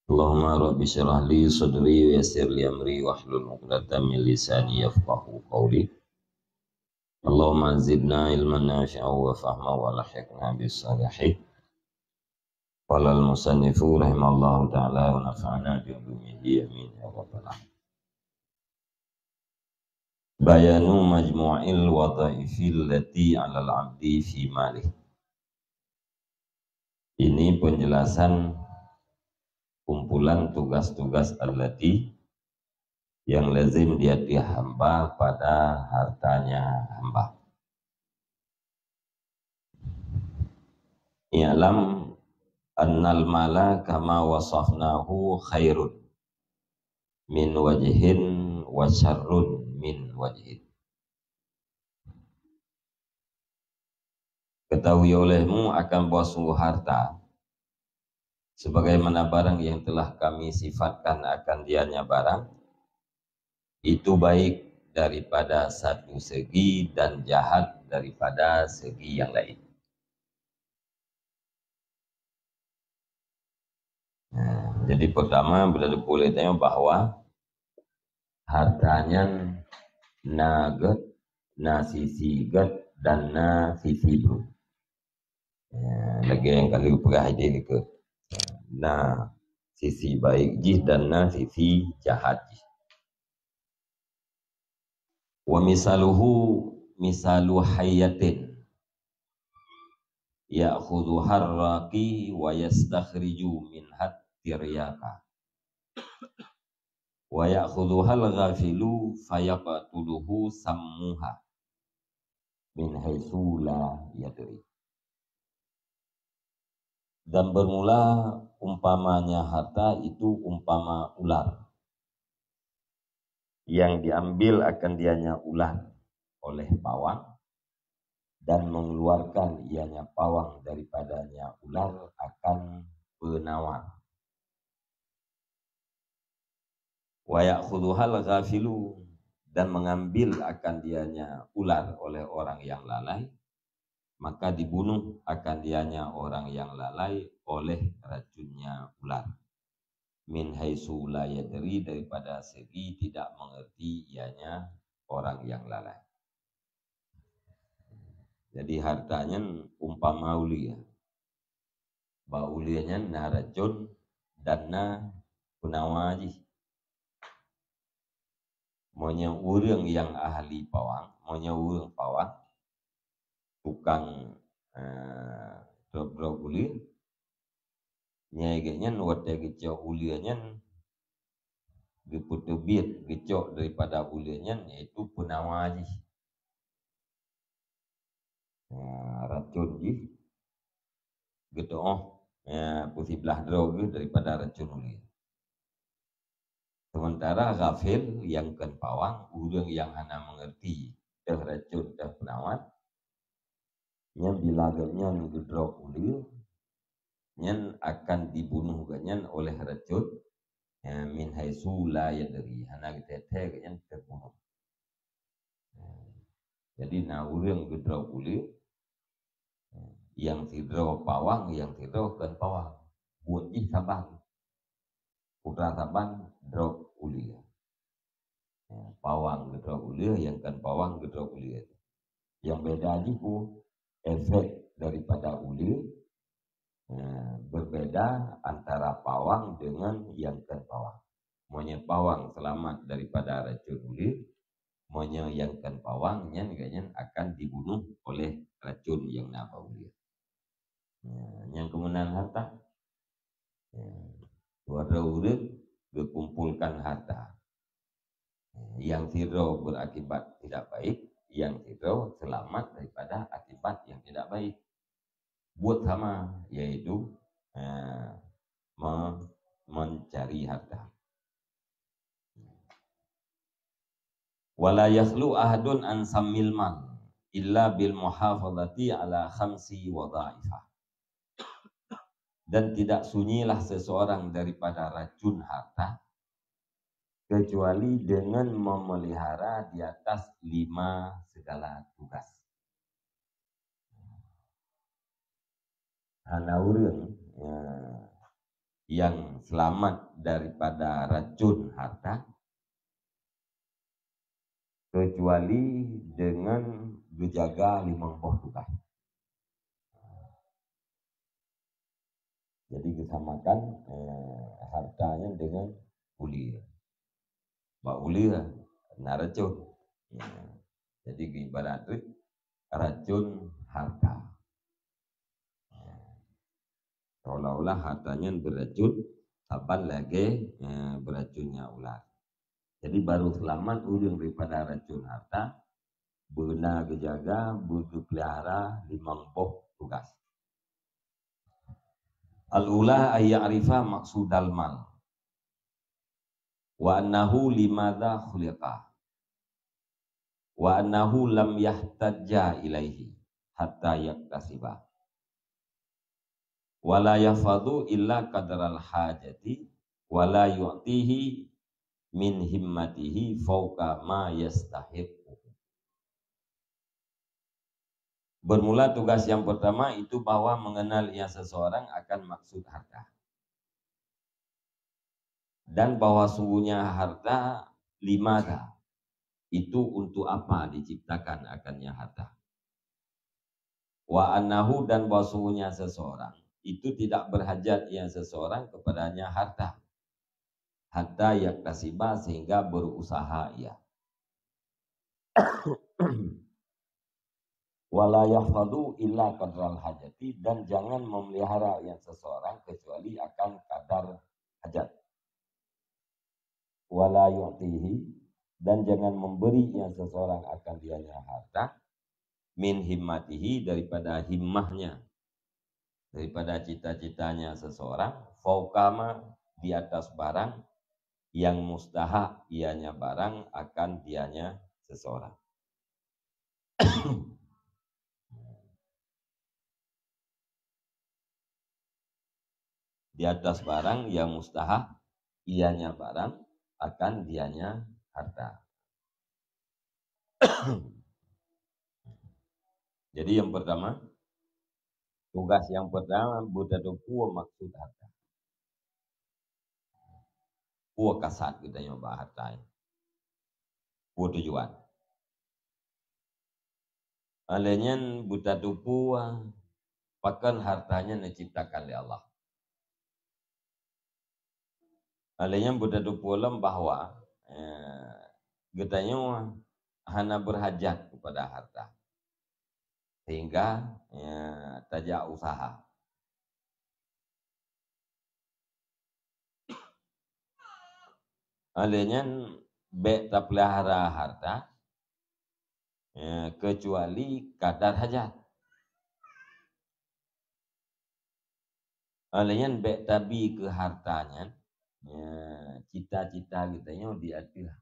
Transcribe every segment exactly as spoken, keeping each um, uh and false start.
Allahumma rabbi syrah li sadri wa yassir li amri wahlul 'uqdatam min lisani yafqahu qawli. Allahumma zidna ilman nafi'a wa fahma wa alhiqna bis salihin. Qala al-musannifu rahimallahu ta'ala wa nafa'ana bi ulumihi, amin ya rabbal alamin. Bayanu majmu'il wadhaifil lati 'alal 'abdi fi malih. Ini penjelasan kumpulan tugas-tugas allati yang lazim di atas hamba pada hartanya hamba. I'lam annal mala kama wasafnahu khairun min wajhin wa syarrun min wajhin. Ketahui olehmu akan bahwa sungguh harta, sebagaimana barang yang telah kami sifatkan akan dianya barang, itu baik daripada satu segi dan jahat daripada segi yang lain. Nah, jadi pertama, bila dipulih tanya bahwa harta nyan na gét, na sisi gét dan na sisi brok. Ya, lagèe nyang ka lheueh peugah idéh likot. Na sisi baik jih dan na sisi jahat jih. Wa misaluhu misalu hayyatin ya'khudhuhar raqi wa yastakhriju minhat tiryaka. Wa ya'khudhuhal ghafilu fayaqtuluhu sammuha min haitsu la yadri. Dan bermula umpamanya harta itu umpama ular yang diambil akan dianya ular oleh pawang dan mengeluarkan ianya pawang daripadanya ular akan penawar. Wa ya'khudhuhal ghafilu, dan mengambil akan dianya ular oleh orang yang lalai, maka dibunuh akan dianya orang yang lalai oleh racunnya ular. Min haitsu la yadri, daripada segi tidak mengerti ianya orang yang lalai. Jadi harta nyan umpama ulir. Bak ulir nyan na racun dan na peunawa jih. Meunyoe ureuëng nyang ahli pawang, meunyoe ureuëng pawang, tukang, eh, drop-drop ulir, nyan gobnyan watée geucok ulir nyan, geupeuteubiet geucok daripada ulir nyan, yaitu peunawa jih. Nah, racun jih geutuoh, ya, peusiblah droe geuh daripada racun ulir. Sementara ghafil nyang kon pawang, ureuëng nyang hana mengerti teuh racun teuh peunawa, nyan bila gobnyan geudrop ulir, nyan akan dibunuh gobnyan oleh racun, ya, min haitsu la yadri, hana geuteuthée gobnyan teubunuh. Jadi na ureuëng geudrop ulir, nyang sidroe pawang, nyang sidroe kon pawang. Buet jih saban. Putra saban drop ulir. Ya, pawang geudrop ulir, nyang kon pawang geudrop ulir. Nyang beda jih peue? Efek daripada ulir, ya, berbeda antara pawang dengan nyang kon pawang. Meunyoe pawang seulamat daripada racun ulir, meunyoe nyang kon pawang nyan, gobnyan akan dibunuh oleh racun nyang na bak ulir. Ya, nyang keumeunan harta. Ya, dua droe ureuëng geukumpolkan harta. Nyang sidroe berakibat tidak baik, nyang sidroe seulamat daripada akibat nyang tidak baik. Buet sama, yaitu, eh, me-, mencari harta. Wala yakhlu ahadun an sammil mal illa bil muhafazati ala khamsi wadhaifah. Dan tidak sunyilah seseorang daripada racun harta kecuali dengan memelihara di atas lima segala tugas. Hana ureuëng, ya, yang selamat daripada racun harta, kecuali dengan geujaga limong boh tugaih. Jadi, geusamakan, eh, harta nyan dengan uleue. Bak uleue na racun. Ya. Jadi, ibarat tu racun harta. Ya. Seolah-olah harta nyan beuracun, saban lagée, eh, beuracunnya ulat. Jadi, baru seulamat ureuëng daripada racun harta, beuna geujaga, beugeupeulara limong boh tugaih. Al-ula ay ya'rifa maqsudal mal, wa annahu limadza khuliqa, wa annahu lam yahtajja ilaihi hatta yaktasiba, wa la yahfadhu illa qadral hajati, wa la yu'tihi min himmatihi fauqa ma yastahiqquhu. Bermula tugas yang pertama itu bahwa mengenal ia seseorang akan maksud harta. Dan bahwa sungguhnya harta limadza, itu untuk apa diciptakan akannya harta. Wa annahu, dan bahwa sungguhnya seseorang itu tidak berhajat ia seseorang kepadanya harta. Hatta yaktasiba, sehingga berusaha ia. Wa la yahfadhu illa qadral hajati, dan jangan memelihara yang seseorang kecuali akan kadar hajat. Wa la yu'tihi, dan jangan memberi yang seseorang akan dianya harta, min himmatihi, daripada himmahnya, daripada cita-citanya seseorang, fauqa ma, di atas barang, yang mustahak ianya barang akan dianya seseorang. Di atas barang yang mustahak ianya barang akan dianya harta. Jadi, yang pertama, tugas yang pertama, beutatupeue maksud harta. Peue kasad geutanyoe bak harta nyan? Peue tujuan? Alèh nyan beutatupeue pakon harta nyan neuciptakan lé Allah. Alèh nyan beutatupeue lom bahwa, eh, geutanyoe hana beurhajat keupada harta, sehingga, eh, tajak useuha. Alèh nyan bèk tapeulihara harta, eh, keucuali kadar hajat. Alèh nyan bèk tabi keu harta nyan, eh, cita-cita geutanyoe di ateueh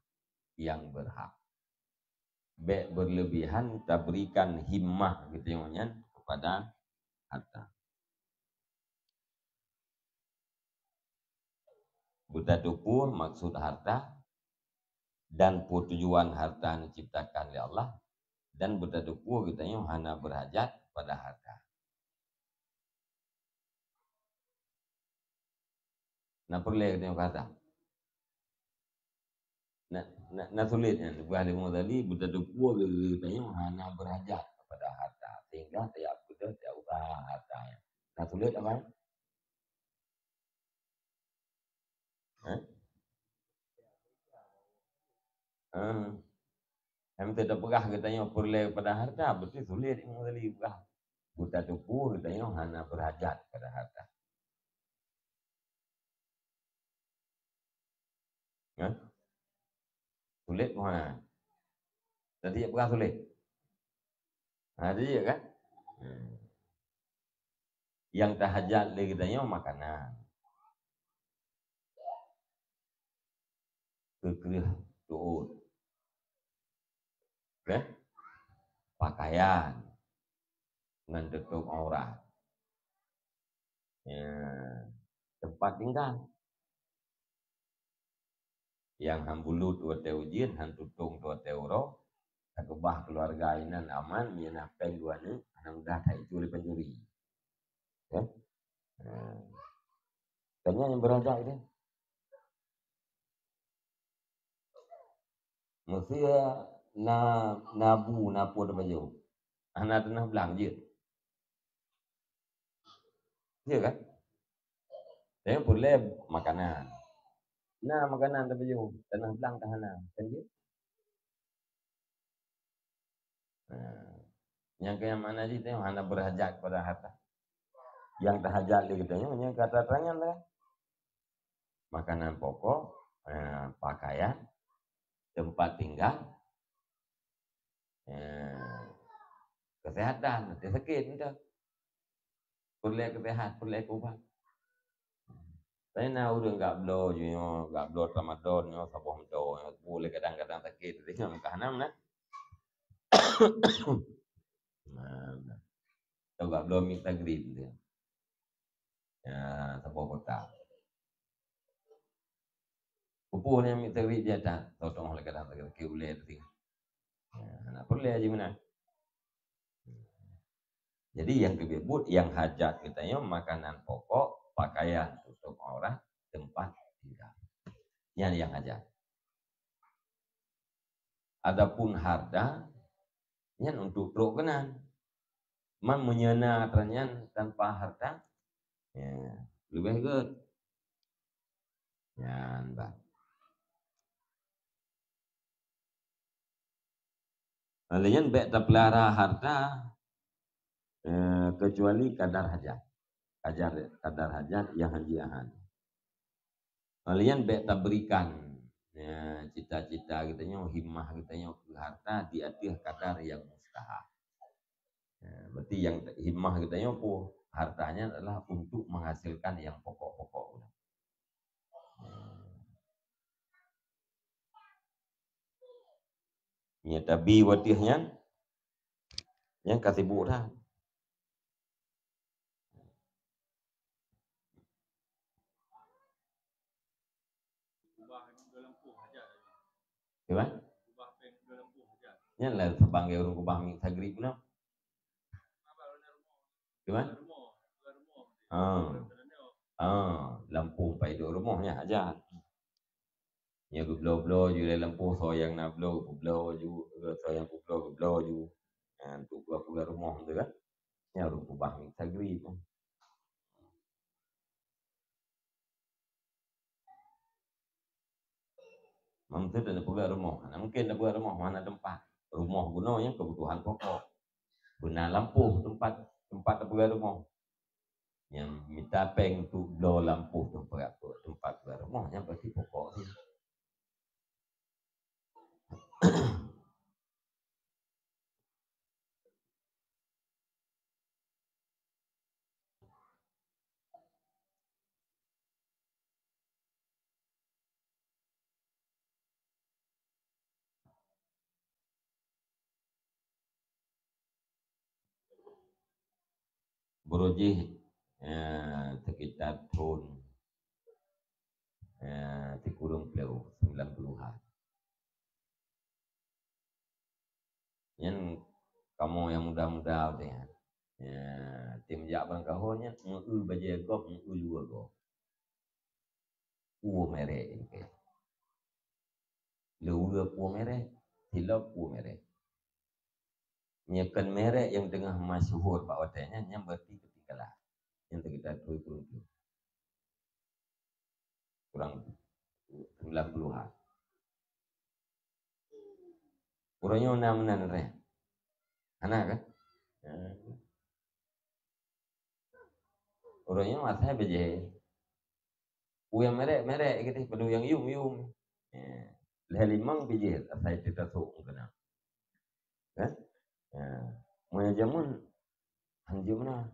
nyang beurhak. Bèk beureulebihan taberikan himmah geutanyoe nyan keupada harta. Beutatupeue maksud harta dan peue tujuan harta neuciptakan lé Allah, dan beutatupeue geutanyoe hana beurhajat pada harta. Na peureulèe geutanyoe keu harta? Na, na, na sulet nyan, peugah lé Imam Ghazali, beutatupeue geutanyoe hana beurhajat keupada harta, sehingga tajak peudeuh, tajak useuha harta nyan. Na sulet apa? Hah? Ah. Nyang teupeugah geutanyoe peureulèe keupada harta, beutôi sulet Imam Ghazali peugah. Beutatupeue geutanyoe hana beurhajat keupada harta. Hah? Sulet keuhana. Tadi peugah sulet. Ha, tadi kan? Hmm. Nyang tahajat lé geutanyoe makanan. Keu kreueh teuôt. Oke? Pakaian ngon tutôp aurat. Ya, teumpat tinggai. Nyang han bulut watèe ujeuen, han tutông watèe uroe, takeubah keuluwarga inan aman, meunyo na pèng dua neuk, hana mudah taicue lé pancuri. Ya? Nah. Tanyoe nyang beurajak itu. Meusé na, na bu, na peue tapajoh. Hana teungoh blang jeuet. Iya kan? Tanyoe peureulée makanan. Na makanan tapajoh, teungoh blang ka hana, kan jeuet? Nah, nyang keu nyang makna jih tanyoe hana beurajak kepada harta. Nyang tahajat lé geutanyoe nyang kata tangan lah. Makanan pokok, eh, pakaian, tempat tinggal, eh, kesehatan, sakét entah. Peureulée keuseuhat, peureulée keu ubat. Tapi na ureuëng gak bloe jih nyoe, gak bloe tramadol nyoe, saboh meudoe nyoe, boleh kadang-kadang sakét, tapi nyoe meukahanam na. Nah, nah. Atau gak bloe mixagrip dia. Ya, saboh kotak. Peue nyang mixagrip dia tak, totong oleh kadang sakét ulée tu. Ya, nak peureulée jih meunan. Jadi nyang geubeuet buet nyang hajat geutanyoe makanan pokok, pakaian, tutup aurat, tempat tinggal. Nyan nyang hajat. Adapun harta nyan untuk trok keunan. Man meunyoe na atra nyan tanpa harta, ya, leubeh gét. Nyan bah. Lé nyan bék tapeulara harta, eh, keucuali kadar hajat. Kadar, kadar hajat nyang han jiahan. Lé nyan bék taberikan, ya, cita-cita geutanyoe, himmah geutanyoe keu harta di ateueh kadar nyang mustahak. Ya, berarti nyang himmah geutanyoe peue? Harta nyan adalah untuk menghasilkan nyang pokok-pokok. Nyan tabi watèe nyan, nyan ka sibuk that. Gimana? Nyan lah sebagai ureueng kubah mixagrip nyoe. Gimana? Ah. Ah, lampôh pai dok rumoh nyan hajat. Nyan geubloe-bloe ju lé lampôh, soe nyang na bloe geubloe ju, soe nyang peubloe geubloe ju. Nyan untuk peugah-peugah rumoh tu kan. Nyan ureueng kubah mixagrip. Mantong dan peugah rumoh. Nah, mungkin dan peugah rumoh, mana tempat. Rumoh guna yang kebutuhan pokok. Beuna lampôh tempat, tempat dan peugah rumoh. Nyang mita péng untuk bloe lampôh tempat, tempat peugah rumoh, nyan berarti pokok tu. Baroe jih, eh, sekitar thon, eh, sikureueng ploh, sembilan puluhan. Nyan kamoe nyang muda-muda watèe nyan. Ya, tim jak ban kahon nyan, meu-eu bajèe gob, meu-eu luwa gob. Peue merek nyan keu. Luwa peue merek, silop peue merek. Nyoe kon merek nyang teungoh masyhur bak watèe nyan, nyan berarti keutinggalan. Nyan sekitar tujoh puluh. Kurang sembilan puluhan. Uroe nyoe na meunan rheh. Hana kan? Uroe nyoe asai bajèe. Peue nyang merek-merek gitu, padum nyang yum-yum. Ya. Lhèe limong pijih asai teutasok meukeunong. Kan? Ya. Meunyoe jameun, hanjeuet meunan.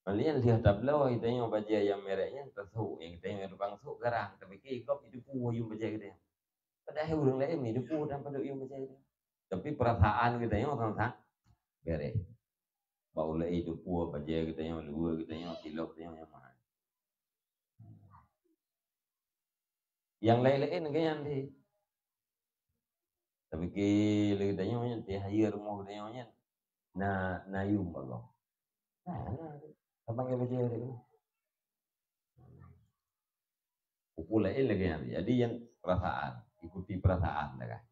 Meulian lheueh tabloe, geutanyoe bajèe nyang merek nyan tasok, nyang geutanyoe tukang sok garang, tapike gob jiteupeue yum bajèe geutanyoe. Padahai ureueng laén jiteupeue dan padub yum bajèe geutanyoe. Tapi perasaan geutanyoe sang-sang beureh. Bak ulèe jiteupeue bajèe geutanyoe, luwa geutanyoe, silop geutanyoe nyang mahai. Nyang laén-laén geuh nyan deh. Tapike lé geutanyoe nyan, teuh hayeue rumoh geutanyoe nyan. Na, na yum bak gob. Nah, na, na. Saban lagèe bajèe tadi. Ulée lagée nyan. Jadi nyang perasaan, ikuti perasaan dah kan.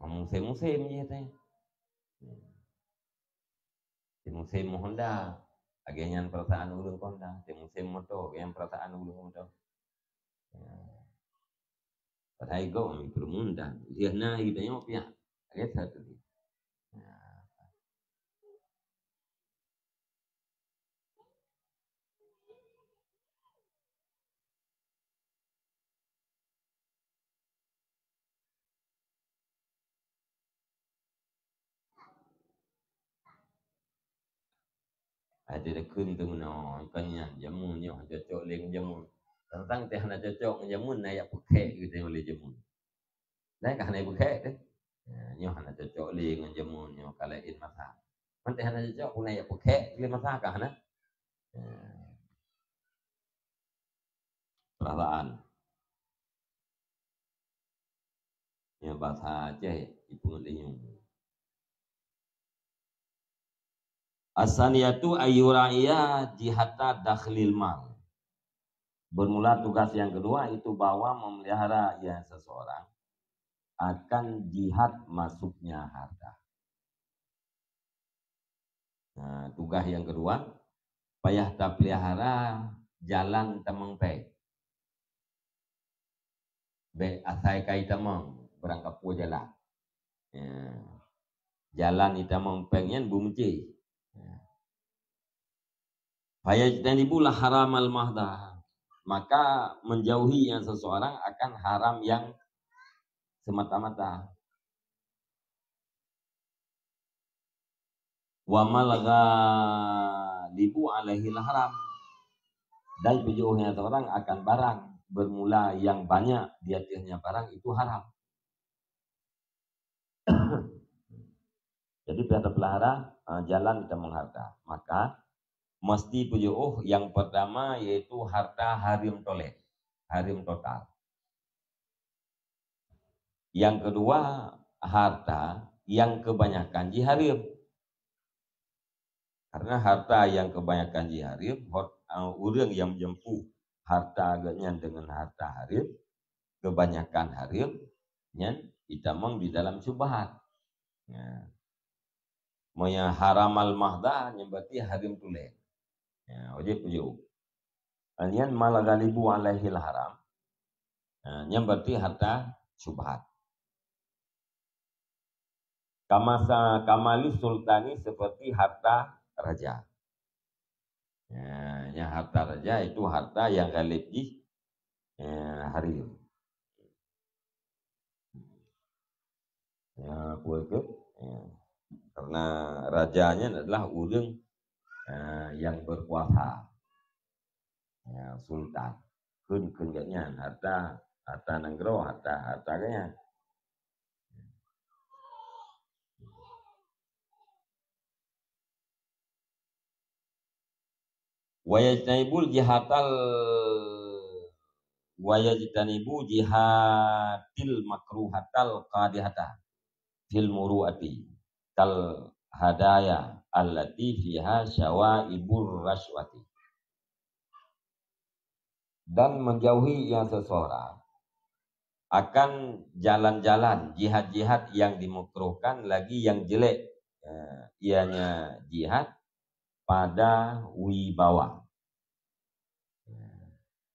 Musém-musém jih teh. Di musém Honda, lagée nyan perasaan ureuëng Honda. Di musém moto, lagée nyan perasaan ureuëng moto. Ya. Padahai gob mi peureumundan. Liah na geutanyoe piah. Lagée satu ni. Ya. Ada dekun tu meunoe, kan nyan jameun nyoe cocok lé ngon jameun. Tantang teuh hana cocok ngon jameun, na yak peukhek gitu oleh jameun. Dah ka hana peukhek deh. Ya, nyoe hana cocok lé ngon jameun nyoe ka laén masa. Manteh hana cocok pun yak peukhek lé masa ka hana. Ya. Perasaan. Ya, bahasa Aceh ipeungeut lé nyoe. As-saniyatu ayyura'iya jihata dakhlil mal. Bermula tugas yang kedua itu bahwa memelihara ya seseorang akan jihad masuknya harta. Nah, tugas yang kedua, payah tapelihara jalan tamong péng. Bék asai ka itamong, barangkapeue jalan. Ya. Jalan itamong péng nyan beumeucé. Ya. Fayajtanibu la haramal mahda. Maka menjauhi yang seseorang akan haram yang semata-mata. Wa mal ghalibu alaihil haram. Dan peujeuohnya seorang akan barang bermula yang banyak di atasnya barang itu haram. Jadi, pihak terpelihara, eh, jalan kita mengharta. Maka, mesti peujeuoh yang pertama yaitu harta haram toleh, haram total. Yang kedua, harta yang kebanyakan jihareuem. Karena harta yang kebanyakan jihareuem, hot, eh, ureuëng yang meujampu harta geuhnyan dengan harta hareuem, kebanyakan hareuem, nyan itamong di dalam syubhat. Ya. Meunyoe haramal mahda, nyan berarti hareuem tuléh. Ya, wajéb peujeuoh. Nyan mal ghalibu alaihil haram. Ha, nyan berarti harta syubhat. Kamasa, kamalis sultani seperti harta raja. Ya, nyan harta raja itu harta yang ghalib jih, ya, hareuem. Ya, peue keuh? Ya. Karena raja nyan adalah ureuëng, eh, yang berkuasa. Ya, sultan. Kheun, kheun geuhnyan, harta, harta nanggroe, harta, harta geuhnyan. Wa yajtanibul jihatal, wa yajtanibu jihatil makruhatal qadihata fil muru'ati, kal hadaya allati fiha syawaibur rasyati. Dan menjauhi yang seseorang akan jalan-jalan jihad-jihad yang dimakruhkan lagi yang jelek, eh, ianya jihad pada wibawa.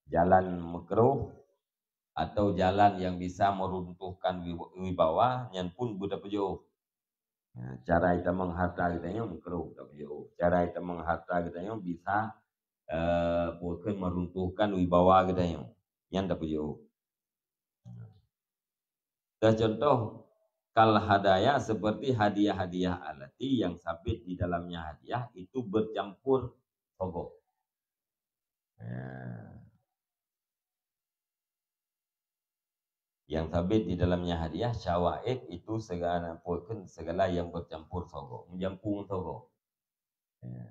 Jalan makruh atau jalan yang bisa meruntuhkan wi-, wibawa, nyan pun beuta peujeuoh. Ya, cara itamong harta geutanyoe makruh tapeujeuoh. Cara itamong harta geutanyoe bisa, eh, bukan meruntuhkan wibawa geutanyoe. Nyan tapeujeuoh. Dah contoh, kal hadaya seperti hadiah-hadiah allati yang sabit di dalamnya hadiah itu bercampur sogoh. Ya. Yang sabit di dalamnya hadiah, syawaib itu segala, segala yang bercampur sogoh, mencampur sogoh. Ya.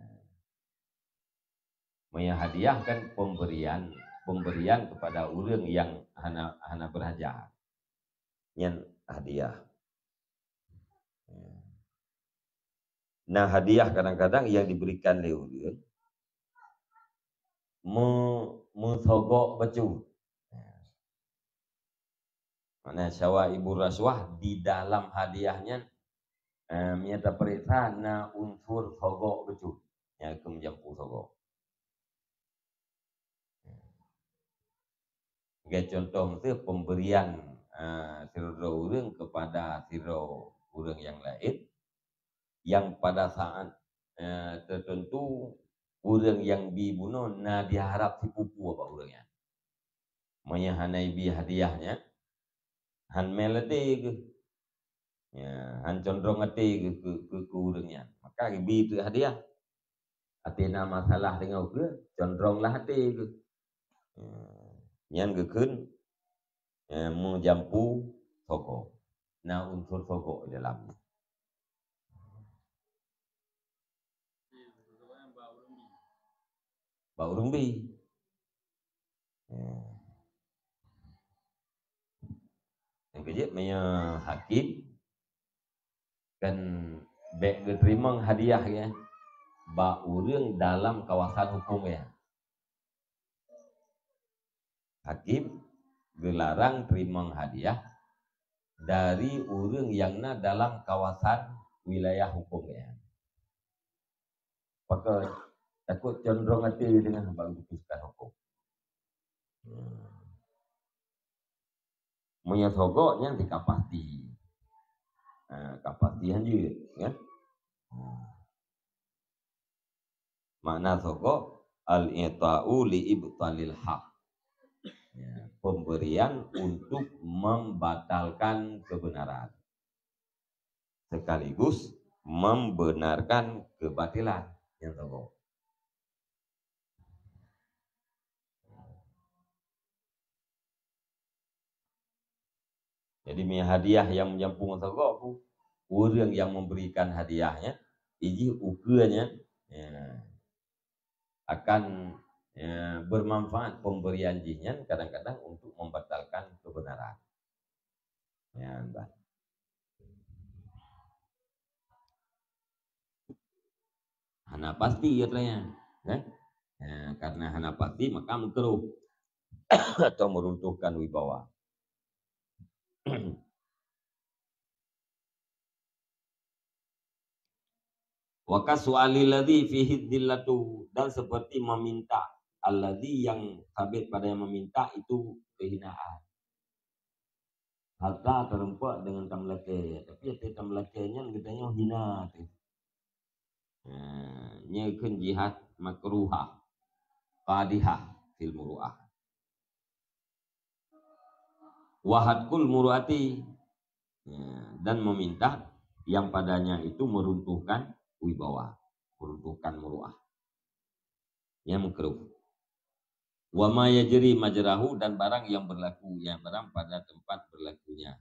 Meunyoe hadiah kan pemberian, pemberian kepada ureuëng yang hana, hana berhajat. Nyan hadiah. Ya. Nah, hadiah kadang-kadang yang diberikan lé ureuëng me-, meusogok bacut. Makna syawaibur rasyuah di dalam hadiah nyan, eh, meunyo tapeuriksa na unsur sogok bacut. Nyang keu meujampu sogok. Sebagai contoh miseue pemberian, eh, sidroe ureuëng kepada sidroe ureuëng nyang laén, yang pada saat, eh, tertentu ureuëng nyang bi bunoe na diharap sipupu bak ureuëng nyan. Meunyo hana ibi hadiah nyan, han mé até geuh. Ya, han condrong até geuh keu, keu, keu ureuëng nyan. Maka ibi teuk hadiah. Até na masalah deungon ukeue, condronglah até geuh. Ya, nyan geukheun, ya, meujampu sogok. Na unsur sogok di dalam. Bak ureuëng bi. Ya. Nyang keujeuet meunyoe hakim kan bék geuteurimong hadiah ya bak ureuëng dalam kawasan huköm ya. Hakim geularang teurimong hadiah dari ureuëng nyang na dalam kawasan wilayah huköm ya. Pakon takot condrong até teungoh baru putuskan huköm. Hmm. Meunyoe sogok nyan di kapasti. Ha, kapasti han jeuet, ya. Ha. Makna sogok, al-i'ta'u li ibtalil haq. Ya, pemberian untuk membatalkan kebenaran. Sekaligus membenarkan kebatilan. Nyan sogok. Jadi, mi hadiah nyang meujampu ngon sogok pu, ureuëng nyang memberikan hadiah nyan, ijih ukeue nyan, ya, akan, ya, bermanfaat pemberian jih nyan kadang-kadang untuk membatalkan kebenaran. Nyan bah. Hana pasti katanya, kan? Ya, karena hana pasti, maka makruh atau meruntuhkan wibawa. Wa kasu'alil ladzi fihi dzillatu, dan seperti meminta alladzi yang sabit pada yang meminta itu kehinaan. Harta teureumpok deungon tameulakée, tapi até tameulakée nyan geutanyoe hina teuh. Ha, nyan kheun jihad makruhah, qadihah fil muru'ah. Wa hatkul muru'ati, ya, dan meminta yang padanya itu meruntuhkan wibawa, meruntuhkan muru'ah. Yang makruh. Wa ma yajri majrahu, dan barang yang berlaku, yang barang pada tempat berlakunya.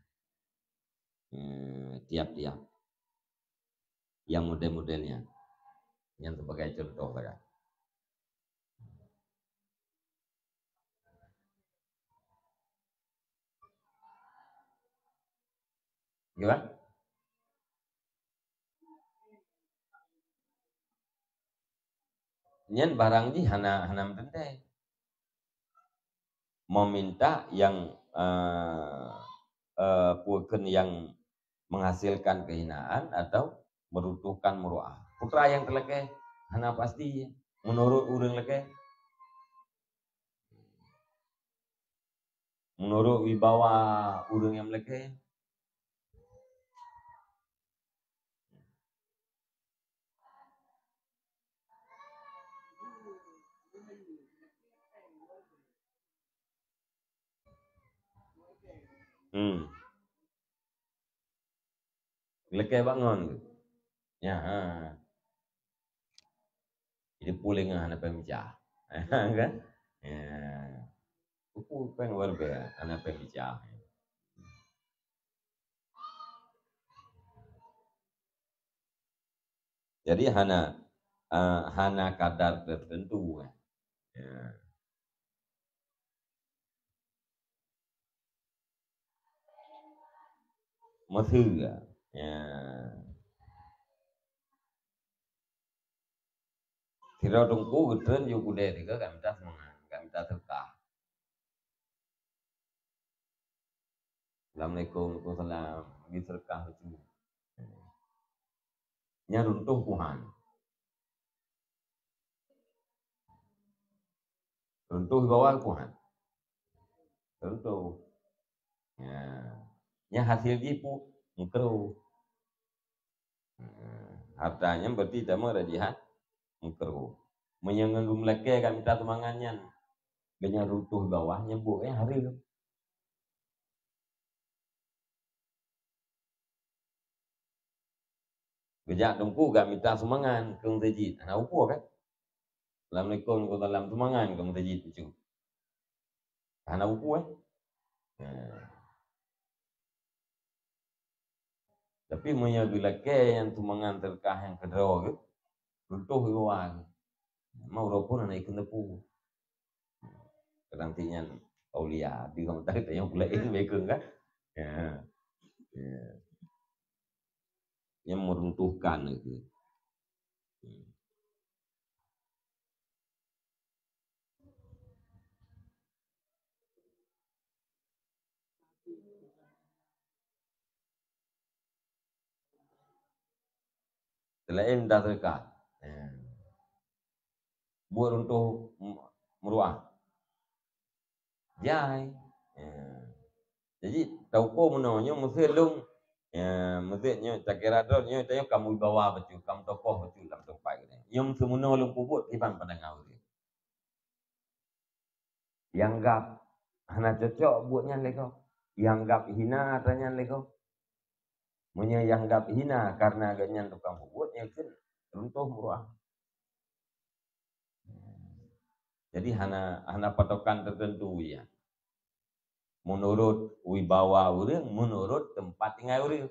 Eh, tiap-tiap. Yang model-modelnya. Yang sebagai contoh saja. Gimana? Nyan barang jih hana, hana meuteuntée. Meminta yang, eh, eh, peue kheun yang menghasilkan kehinaan atau meruntuhkan muruah. Putra nyang teulakée hana pasti menurut ureuëng lakée. Menurut wibawa ureuëng nyang lakée. Hmm. Lakée bak ngon. Ya, ha. Jadi puléng hana péng meucah. Kan? Ya. Upu péng luar biasa, hana péng meucah. Jadi hana, eh, hana kadar tertentu. Ya. Meuseu. Ya. Sidroe teungku geutreun ju keudée tiga ka mita seumangat. Assalamualaikum, waalaikumsalam. Bagi sedekah lucu. Nyan runtoh Tuhan. Runtoh di bawah Tuhan. Runtoh. Ya. Nyan hasil jih pu-, meukeurô. Hmm, harta nyan berarti tamong rajihan meukeurô. Meunyoe ngon geumeulakée ka mita sumbangan nyan, gobnyan runtoh di bawah, nyan buet eh hareuem. Geujak teungku ka mita sumbangan keu meuseujid, hana upo kan? Assalamualaikum, waalaikumsalam, sumbangan keu meuseujid bacut. Hana upo eh. Nah. Tapi meunyoe geulakée nyang sumbangan sedekah nyang keudroe geuh, runtoh i bawah geuh. Mau uroe phon hana ikheun teupeu. Kadang ti nyan aulia, di kamoe tadi tanyong pula ilmu ikheun kan? Ya. Ya. Nyang meruntuhkan itu. Selain dah teuka. Ya. Buet runtoh m-, meuruah. Jai. Ya. Jadi, tauko meunoe nyoe meuseue lôn, ya, meuseue nyoe takira droe nyoe tanyoe ka meuwibawa bacut, ka meutokoh bacut lam teumpat geutanyoe. Nyoe meuseue meunoe lôn peubuet kiban pandangan ureueng. Nyang gab hana cocok buet nyan lé gob. Nyang gab hina atra nyan lé gob. Meunyoe nyang gab hina karena gobnyan tukang peubuet, nyan kheun runtoh meuruah. Jadi hana, hana patokan tertentu ya. Menurut wibawa ureueng, menurut tempat tinggai ureueng.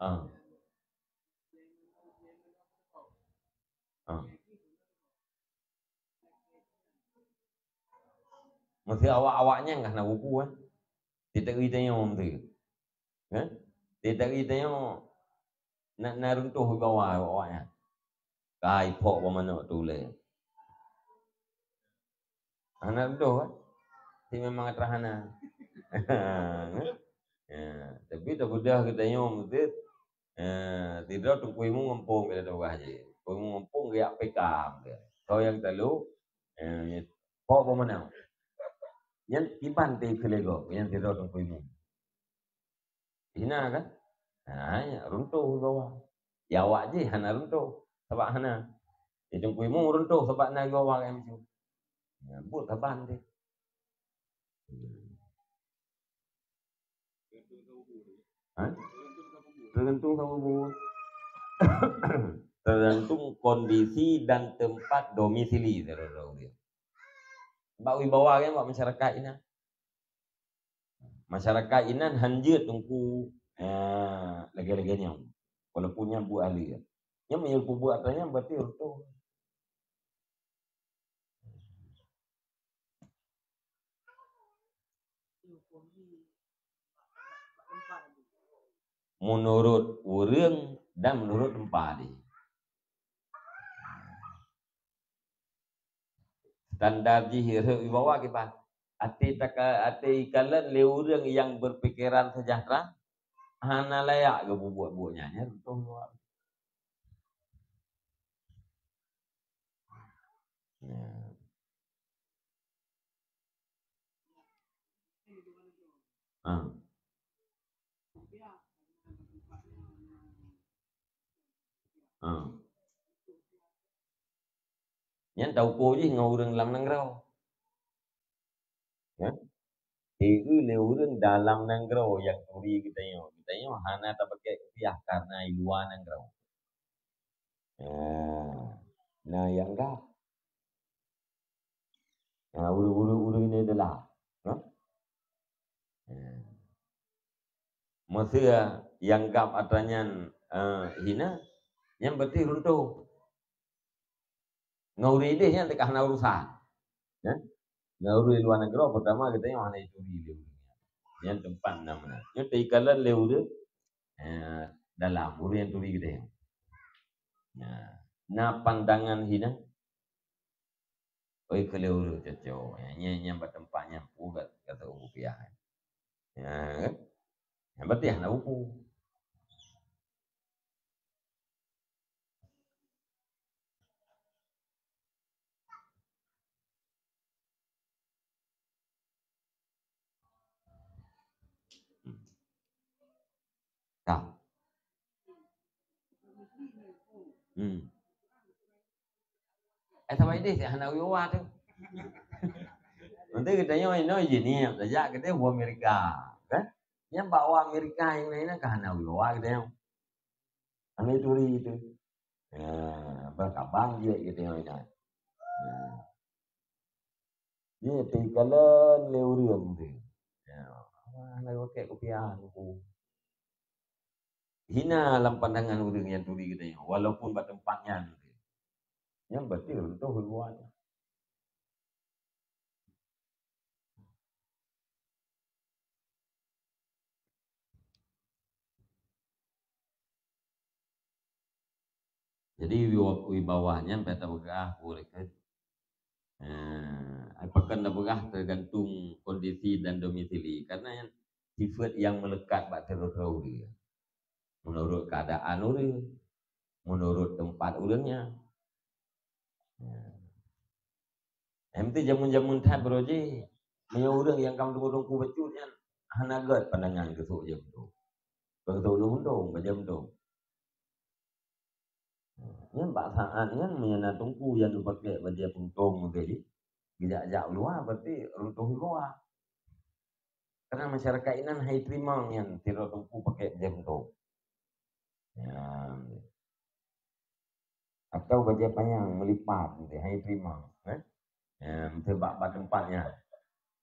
Ah. Ah. Meusé awak-awak nyan ka hana buku kan? Titari tanyoe meusé. Kan? Titari tanyoe na, na runtoh bak awak-awak nyan. Kai phok bak manok tu lé. Hana runtoh kan? Si memang atra hana. Ya, tapi tapeugah geutanyoe meusé. Eh, sidroe Teungku Imum ngampông keu teuga jih. Teungku Imum ngampông geujak P K. Soe nyang talo, eh, pok peumeunoe. Nyan kiban teukeulego, nyan sidroe Teungku Imum. Hina kan? Ha, nyan runtoh bak awak. Ya awak jih hana runtoh, sabab hana. Ya Teungku Imum runtoh sabab na bak awak kan tu. Ya, buet saban deh. Ha? Tergantung sama buat. Tergantung kondisi dan tempat domisili saudara-saudara. Bak wibawa kan bak masyarakat inan. Masyarakat inan hanjeuet teungku, eh, lagèe-lagèe nyoe. Walaupun nyan buet ahli. Nyan meunyoe peubuet atra nyan berarti reutôh. Menurut ureueng dan menurut teumpat jih. Standar jih rhot wibawa kiban. Até taka-, até ikalon lé ureueng nyang berpikiran sejahtera, hana layak geupeubuet buet nyan, nyan reutôh wibawa. Ya. Ah. Ah. Nyan tauko jih ngon ureueng lam nanggroe. Ya. Teu lé ureueng dalam nanggroe nyang turi geutanyoe. Geutanyoe hana tapakèk kupiah karena i luwa nanggroe. Ya. Na nyang gab. Ha, ureueng-ureueng, ureueng ini adalah, ha? Ha. Meusé nyang gab atra nyan, eh, hina, nyan berarti reutôh. Ngon ureueng idéh nyan teuka hana urusan. Ya? Ngon ureueng luwa nanggroe, pertama geutanyoe hana ituri lé ureueng nyan. Nyan teumpat na meunan. Nyoe teuikalon lé ureuëng, eh, dalam, ureuëng nyang turi geutanyoe. Nah, na pandangan hina. Oi, keu lé ureuëng cocok. Nyan, nyan, nyan bak teumpat nyan pu gat, gata ureuëng piah. Ya, kan? Nyan berarti hana upu. Ka. Hmm. Eh, saban idéh hana wibawa tu. Nanti geutanyoe inoe jih ni, tajak geutanyoe u Amerika, kan? Nyang bak u Amerika nyang laén ka hana wibawa geutanyoe. Hana turi tu. Ya, bak abang jeuet geutanyoe inan. Ya. Jeuet teuikalon lé ureuëng tu. Ya, hana pakai kupiah tu. Hina lam pandangan ureuëng nyang turi geutanyoe, walaupun bak teumpat nyan. Nyan berarti runtoh hubungan. Jadi, wiwa-, wibawa nyan bèk tapeugah, ureuëng kan. Eh, pakon tapeugah tergantung kondisi dan domisili. Karena nyan sifat yang melekat bak sidroe-droe ureuëng. Menurut keadaan ureuëng, menurut tempat ureuëng nyan. Ya. Em tu jameun-jameun that baroe jih, meunyoe ureuëng nyang ka meuteumèe teungku bacut nyan hana gèt pandangan keu sôk jeuem tu. Keu sôk lôn untông, bak jeuem tu. Nyan bak saát nyan meunyoe na teungku nyang geupakék bajèe peuntông tadi, geujak-jak u luwa, berarti runtoh wibawa. Karena masyarakat inan hai teurimong nyan sidroe teungku pakék bajèe peuntông. Ya. Atau bajèe panyang meulipat, hai teurimong, eh? Ya, meuteubak bak teumpat nyan.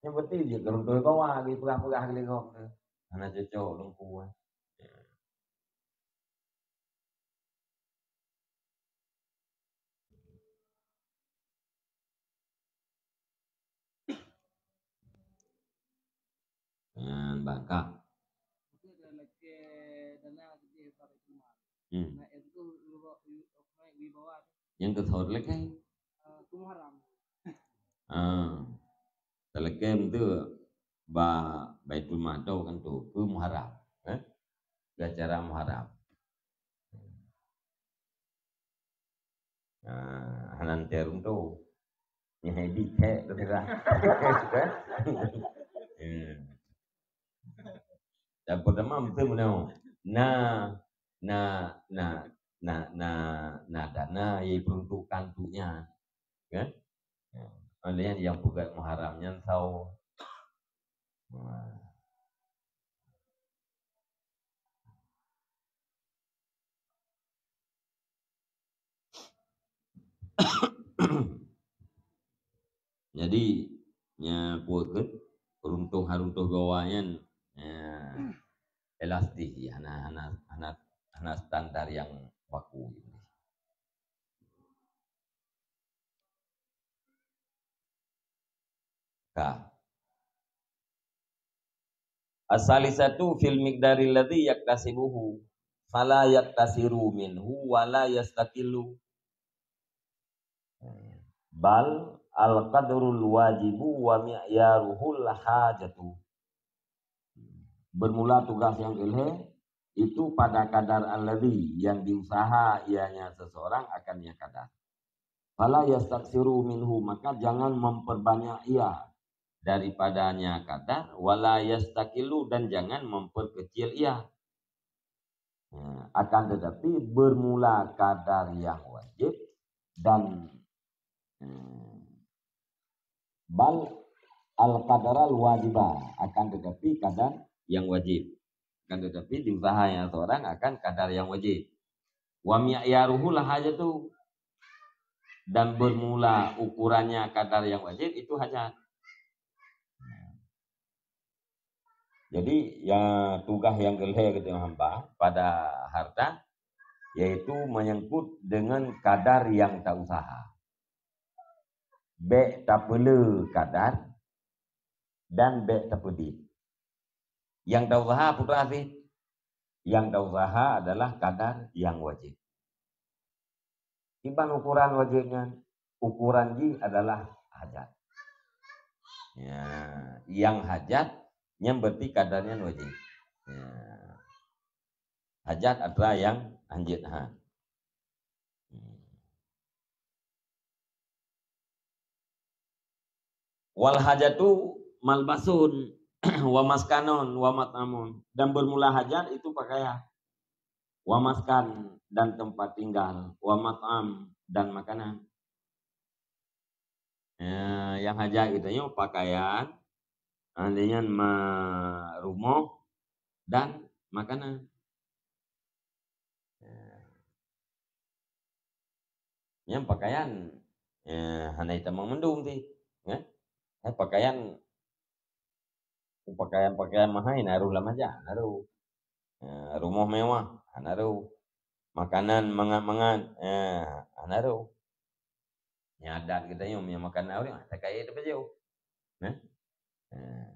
Nyan berarti jeuet keu runtoh wibawa, geupeugah-peugah lé gob tu. Hana cocok teungku, eh. Ya. Nyan bangka. Hmm. Nyang keu soe lakèe? Ah. Talakèe tu ba Baitul Mal kan tu, keu Muharram, eh? Keu acara Muharram. Ah, hana teuntèe runtoh. Nyan hai bit thèk tu dah. Ya. Dan pertama betul mana? Na, na, na, na, na, na dana yang diperuntukkan untuknya. Kan? Ya. Ada yang, yang peugah Muharram nyan sawo. Nah. Jadi, nya peue keuh, runtoh-runtoh gowa nyan, nya, elastis, hana, hana, hana, hana standar nyang baku. Ka. As-salisatu fil miqdaril ladzi yaktasibuhu, fala yaktasiru minhu wa la yastaqillu. Bal al-qadrul wajibu wa mi'yaruhul hajatu. Bermula tugas yang keu lhèe, itu pada kadar alladzi yang diusaha ianya seseorang akan ia kadar. Fala yastaksiru minhu, maka jangan memperbanyak ia daripadanya kadar, wala yastakilu, dan jangan memperkecil ia. Ya, akan tetapi bermula kadar yang wajib dan, hmm, bal al-qadaral wajiba, akan tetapi kadar yang wajib. Akan tetapi diusaha yang seorang akan kadar yang wajib. Wa mi'yaruhu al-hajatu, dan bermula ukurannya kadar yang wajib itu hajat. Jadi, ya, tugas nyang keu lhèe geutanyoe hamba pada harta, yaitu menyangkut dengan kadar nyang tausaha. Bèk tapeule kadar dan bèk tapeudit. Nyang tausaha peue teuma sit? Nyang tausaha adalah kadar nyang wajéb. Kiban ukuran wajéb nyan? Ukuran jih adalah hajat. Ya, nyang hajat nyan berarti kadar nyan wajéb. Ya. Hajat atra nyang hanjeuet ha. Hmm. Wal hajatu malbasun wa maskanun wa mat'amun. Dan bermula hajat itu pakaian. Wa maskan dan tempat tinggal, wa mat'am dan makanan. Eh, nyang hajat geutanyoe pakaian, eh, dengan ma-, rumoh dan makanan. Eh, nyang pakaian, eh, hana itamong mandum ti, eh? Eh, pakaian Pakaian-pakaian mahai naroh lam aja, naroh. Eh, rumoh mewah, naroh. Makanan mangat-mangat, eh, naroh. Nyang adat geutanyoe, nyang makanan ureueng, takayek teupeujeuh. Nah. Eh.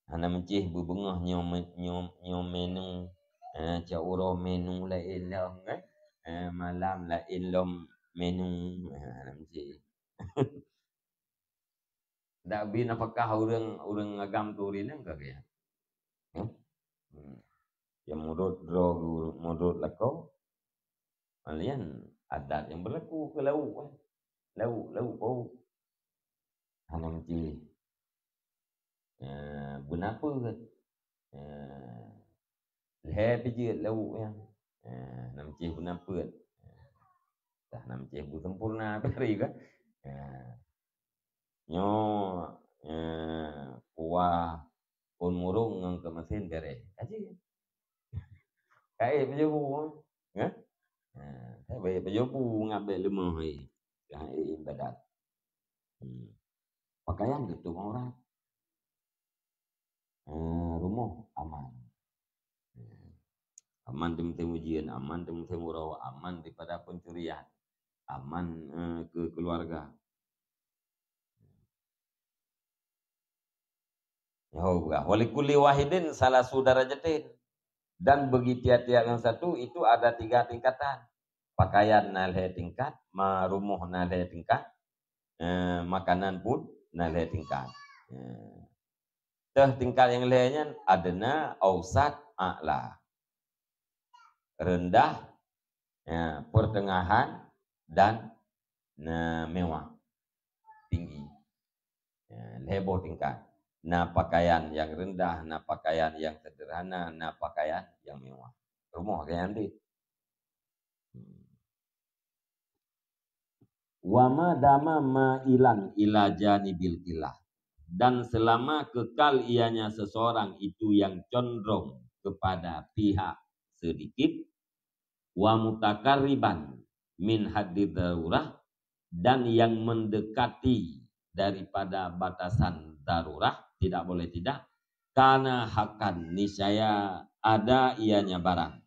Hana meucih beubeungoh nyoe me-, nyoe, nyoe menu, eh, cak uroe menu laén lom, eh. Eh, malam laén lom menu, eh, hana meucih. Dak bi nafakah ureueng, ureueng agam tu rineng ka kaya. Hmm? Hmm. Yang menurut droe, menurut lakoe, malian adat yang berlaku ke lauk, eh. Lauk, lauk pauk. Hana meucih. Eh, beunapa? Eh, lhèe pijeuet lauk nyan. Eh, hana meucih beunapa. Dah hana meucih beusempurna pih hari kan. Eh, nyoe, eh, kuah ôn murung ngon keumasin bereh. Aja. Kaék peujobu, eh? Eh, kaék peujobu ngat bèk leumoh, eh. Dah, eh, ibadat. Hmm. Pakaian tutup aurat. Eh, rumoh aman. Eh, aman dari musim ujian, aman dari musim uroe, aman daripada pencurian, aman, eh, ke keluarga. Nyoe peugah, "Walikulli wahidin salasu darajatin." Dan bagi tiap-tiap yang satu itu ada tiga tingkatan. Pakaian na lhèe tingkat, ma-, rumoh na lhèe tingkat, eh, makanan pun na lhèe tingkat. Eh. Teuh tingkat nyang lhèe nyan adna, ausat, a'la. Rendah, ya, pertengahan, dan, na, mewah, tinggi. Ya, lhèe boh tingkat. Na pakaian nyang rendah, na pakaian nyang sederhana, na pakaian nyang mewah. Rumoh ka nyan deh. Hmm. "Wa ma dama ma'ilan ila janibil qillah." Dan selama kekal ianya seseorang itu yang condong kepada pihak sedikit, "wa mutakarriban min haddi darurah," dan yang mendekati daripada batasan darurah, tidak boleh tidak, "kana hakan," niscaya ada ianya barang.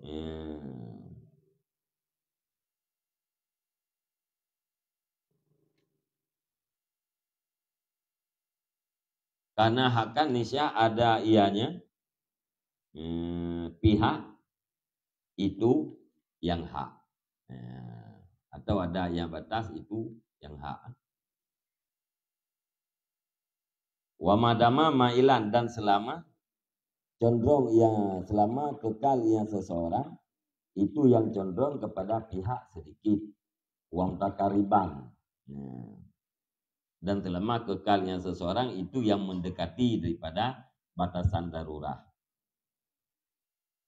Ya. Kana hakan, niscaya ada ianya, eh, pihak itu yang hak. Eh, atau ada yang batas itu yang hak. "Wa ma dama ma'ilan," dan selama condong ia, selama kekal ia seseorang, itu yang condong kepada pihak sedikit. "Wa mutakarriban." Ya. Dan selama kekal ia seseorang, itu yang mendekati daripada batasan darurah.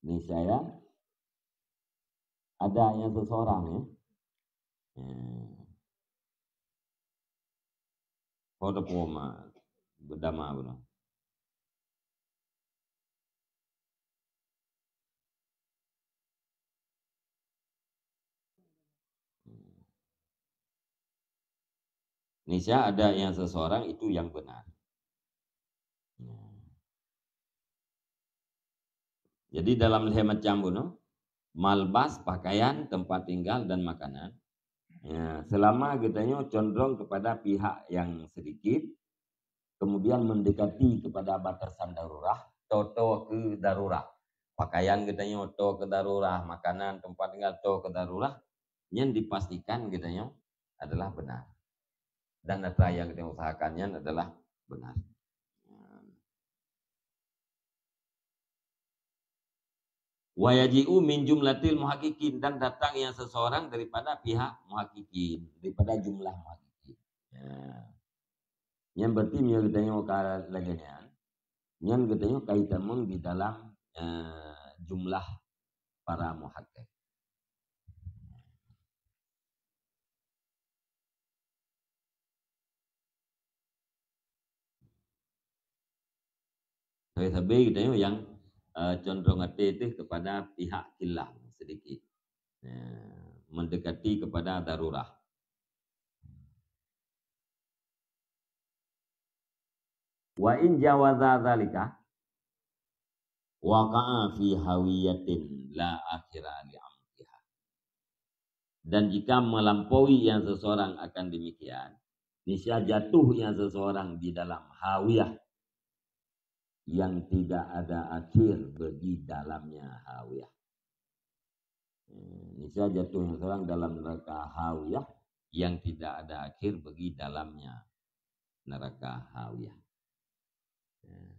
Niscaya ada ia seseorang, ya. Ya. Ho teupeue ma, beudama bunoe. Niscaya ada yang seseorang itu yang benar. Jadi dalam lhèe macam bunoe, malbas, pakaian, tempat tinggal, dan makanan. Ya, selama geutanyoe condong kepada pihak yang sedikit, kemudian mendekati kepada batasan darurah, to-to keu darurah. Pakaian geutanyoe to keu darurah, makanan, tempat tinggal to keu darurah, nyan dipastikan geutanyoe adalah benar. Dan atra nyang geutanyoe usahakan nyan adalah benar. Wa yaji'u min jumlatil muhaqqiqin, dan datang nyang seseorang daripada pihak muhaqqiqin, daripada jumlah muhaqqiqin. Ya. Nyan berarti meunyoe geutanyoe ka lagèe nyan, nyan geutanyoe ka itamong di dalam, eh, jumlah para muhaqqiq. Sabe-sabe geutanyoe nyang, eh, condong até teuh kepada pihak khilaf sedikit. Eh, mendekati kepada darurah. Wa in jawaza dzalika waqa'a fi hawiyatin la akhira li amqiha. Dan jika melampaui nyang seseorang akan demikian, niscaya jatuh nyang seseorang di dalam hawiyah yang tidak ada akhir bagi dalamnya hawiyah. Eh, niscaya jatuh nyang seseorang dalam neraka hawiyah yang tidak ada akhir bagi dalamnya neraka hawiyah. Eh,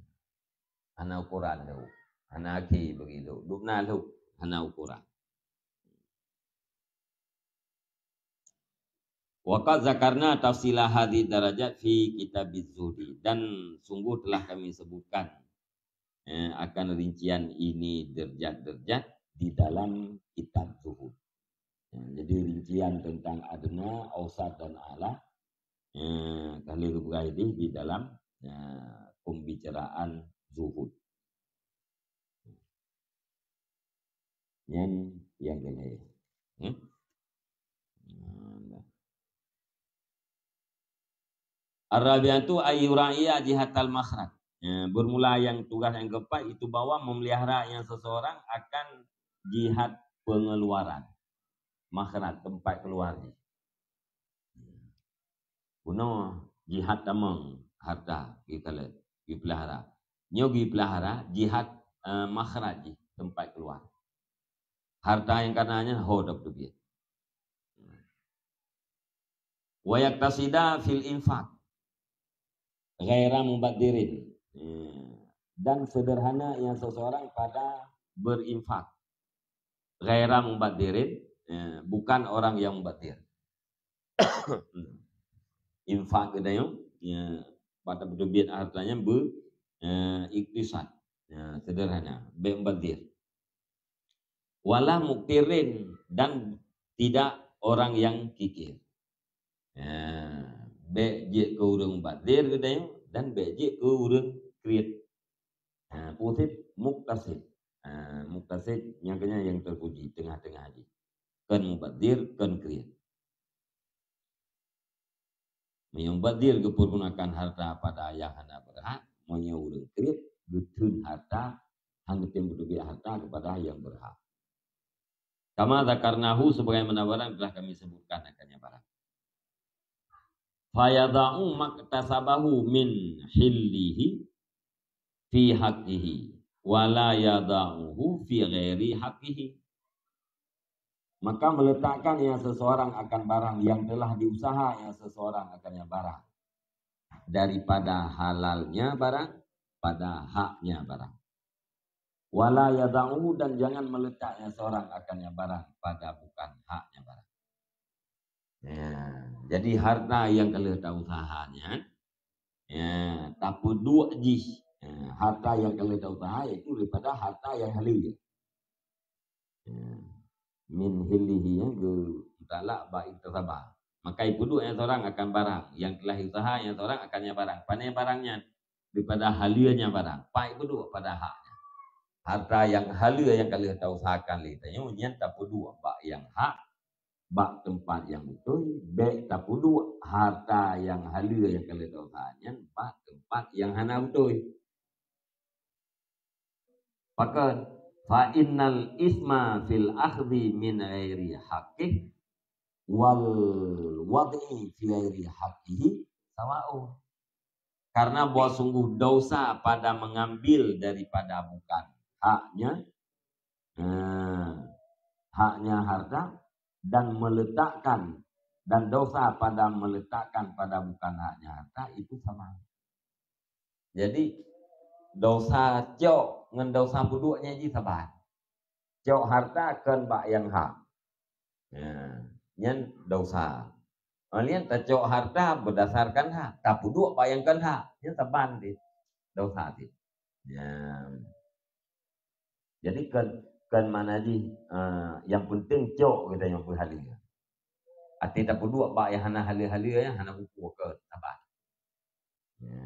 hana ukuran lheuh, hana akhé bagi lheuh, dubna lheuh, hana ukuran. Wa qad zakarna tafsila hadhihi darajat fi kitabiz zuhdi, dan sungguh telah kami sebutkan, eh, akan rincian ini derajat-derajat di dalam kitab zuhud. Ya, jadi rincian tentang adna, ausat dan a'la, eh, ka lheueh geupeugah di, di dalam, eh, pembicaraan zuhud. Nyan nyang keulhèe. Hmm? Ar-rabi'atu ay yura'iya jihatal makhraj. Ya, bermula yang tugas yang keempat itu bahwa memelihara yang seseorang akan jihat pengeluaran. Makhraj, tempat keluar jih. Bunoe jihat tamong harta geukalon, geupeulihara. Nyoe geupeulihara jihat, eh, makhraj jih, tempat keluar. Harta nyang kana nyan ho tapeuteubiet. Wa yaktasida fil infaq ghaira mubadzirin. Ya. Dan sederhana yang seseorang pada berinfak. Ghaira mubadzirin, ya, bukan orang yang mubadzir. Infak geutanyoe, ya, pada peuteubiet harta nyan be, ya, iktisad, ya, sederhana, bèk mubadzir. Wala muktirin, dan tidak orang yang kikir. Ha, bèk jeuet keu ureueng mubadzir geutanyoe dan bèk jeuet keu ureueng kriet. Ha, peue cit? Muktasid. Ha, muktasid nyang keunyan nyang teupuji teungoh-teungoh jih. Kon mubadzir, kon kriet. Meunyoe mubadzir geupeurgunakan harta pada nyang hana beurhak, meunyoe ureueng kriet geutheun harta, hana tém peuteubiet harta keupada nyang beurhak. Kama dzakarnahu, sebagaimana barang telah kami sebutkan akannya barang. Fayadha'u maktasabahu min hillihi fi haqqihi, wa la yadha'uhu fi ghairi haqqihi. Maka meletakkan yang seseorang akan barang yang telah diusaha yang seseorang akannya barang daripada halalnya barang pada haknya barang. Wala yadha'uhu, dan jangan meletaknya seorang akannya barang pada bukan haknya barang. Ya, jadi harta nyang ka lheueh tausaha nyan, ya, tapeuduek jih. Ya, harta nyang ka lheueh tausaha yaitu daripada harta nyang haleue. Ya. Min hillihi, ya, geutalak bak iktasaba. Maka ipeuduek nyang seurang akan barang, nyang telah iusaha nyang seurang akannya barang. Pané barang nyan? Daripada haleue nyan barang. Pat ipeuduek? Pada hak nyan. Harta nyang haleue nyang ka lheueh tausahakan lé tanyoe nyan tapeuduek bak nyang hak, bak teumpat nyang beutôi, bèk tapeuduek harta nyang haleue nyang ka lheueh tausaha nyan bak teumpat nyang hana beutôi. Pakon? Fa innal isma fil akhdhi min ghairi haqqih wal wad'i fi ghairi haqqihi sawa'un. Karena bahwa sungguh dosa pada mengambil daripada bukan haknya, nah, haknya harta, dan meletakkan, dan dosa pada meletakkan pada bukan haknya harta itu sama. Jadi, dosa cok ngon dosa peuduek nyan jih saban. Cok harta kon bak nyang hak. Ya, nyan dosa. Laén tacok harta berdasarkan hak, tapeuduek bak nyang kon hak, nyan saban cit. Dosa cit. Ya. Jadi kon, kon mana jih, eh, yang penting cok kita nyang peuhaleue. Até tapeuduek bak nyang hana haleue-haleue, nyang hana bukon, kon saban. Ya.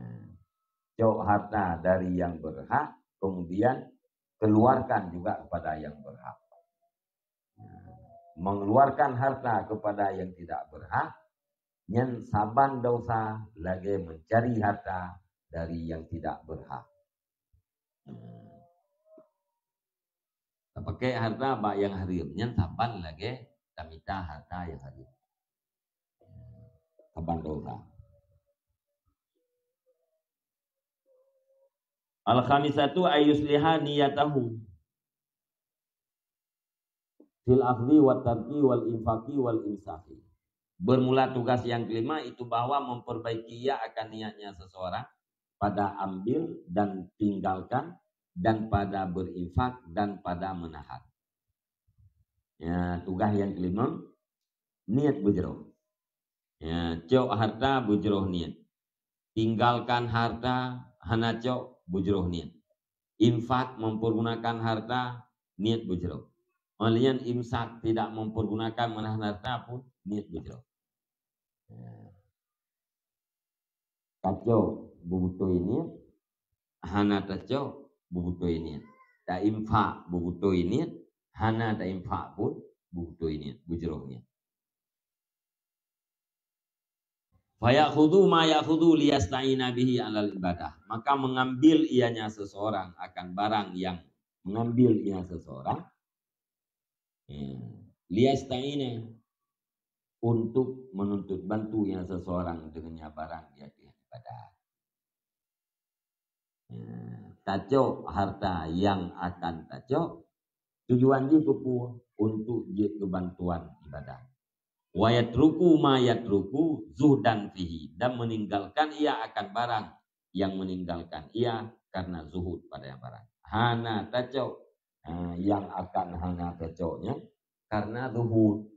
Cok harta dari yang berhak, kemudian keluarkan juga kepada yang berhak. Ya. Mengeluarkan harta kepada yang tidak berhak, nyan saban dosa lagée mencari harta dari yang tidak berhak. Ya. Tapakék harta bak nyang hareuem, nyan saban lagée tamita harta nyang hareuem. Saban dosa. Al-khamisatu ayyusliha niyatahu fil akhdhi wa tarki wal infaqi wal imsaki. Bermula tugas yang kelima itu bahwa memperbaiki ia akan niatnya seseorang pada ambil dan tinggalkan dan pada berinfak dan pada menahan. Ya, tugas yang kelima, niat beujroh. Ya, cok harta beujroh niat. Tinggalkan harta hana cok beujroh niat. Infak mempergunakan harta niat beujroh. Laén imsak tidak mempergunakan menahan harta pun niat beujroh. Ya. Tacok beubutôi niet, hana tacok beubutôi niet. Tainfak beubutôi niet, hana tainfak pun beubutôi niet, beujroh niet. Fayakhudhu ma yakhudhu liyasta'ina bihi alal ibadah. Maka mengambil ianya seseorang akan barang yang, mengambil ia seseorang, ya, liyasta'ina, untuk menuntut bantu ia seseorang dengannya barang di atas ibadah. Ya, tacok harta yang akan tacok, tujuan jih keupeue? Untuk jeuet keu bantuan ibadah. Wa yatruku ma yatruku zuhdan fihi, dan meninggalkan ia akan barang yang meninggalkan ia karena zuhud pada yang barang. Hana tacok, ha, yang akan hana tacok nyan karena zuhud.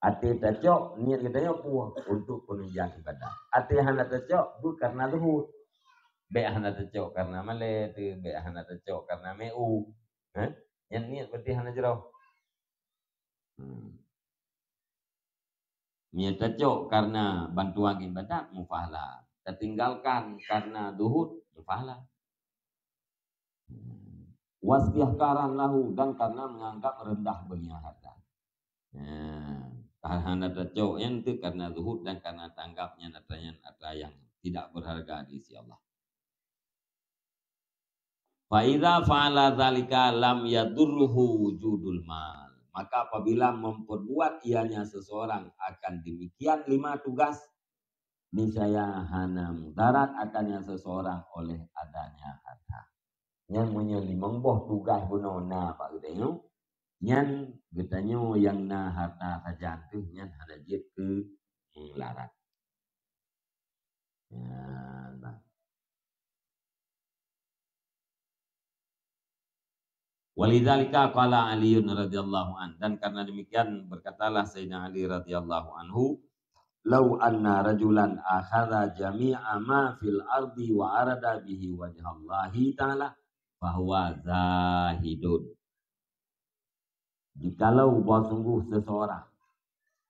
Até tacok, niet geutanyoe peue? Untuk penunjang ibadah. Até hana tacok, bukan karena zuhud. Bék hana tacok karena malée teuh, bék hana tacok karena meu. Heh? Nyan niet berarti hana jroh. Hmm. Meunyoe tacok karena bantuan ibadat, mupahala. Tatinggalkan karena zuhud, mupahala. Wastihqaran lahu, dan karena menganggap rendah bagi harta. Nah, hana tacok nyan teuh karena zuhud dan karena tanggap nyan atra nyan atra yang tidak berharga di sisi Allah. Fa idza fa'ala dzalika lam yadurruhu wujudul mal. Maka apabila memperbuat ianya seseorang akan demikian lima tugas, niscaya hana mudarat akannya seseorang oleh adanya harta. Nyan meunyoe limong boh tugas bunoe na bak geutanyoe, nyan geutanyoe nyang na harta sajan teuh nyan hana jeuet keu mularat. Ya, nah. Walidzalika qala Aliun radhiyallahu an, dan karena demikian berkatalah Sayyidina Ali radhiyallahu anhu, "Lau anna rajulan akhadha jami'a ma fil ardi wa arada bihi wajhallahi ta'ala, fahuwa zahidun." Jikalau bahwa sungguh seseorang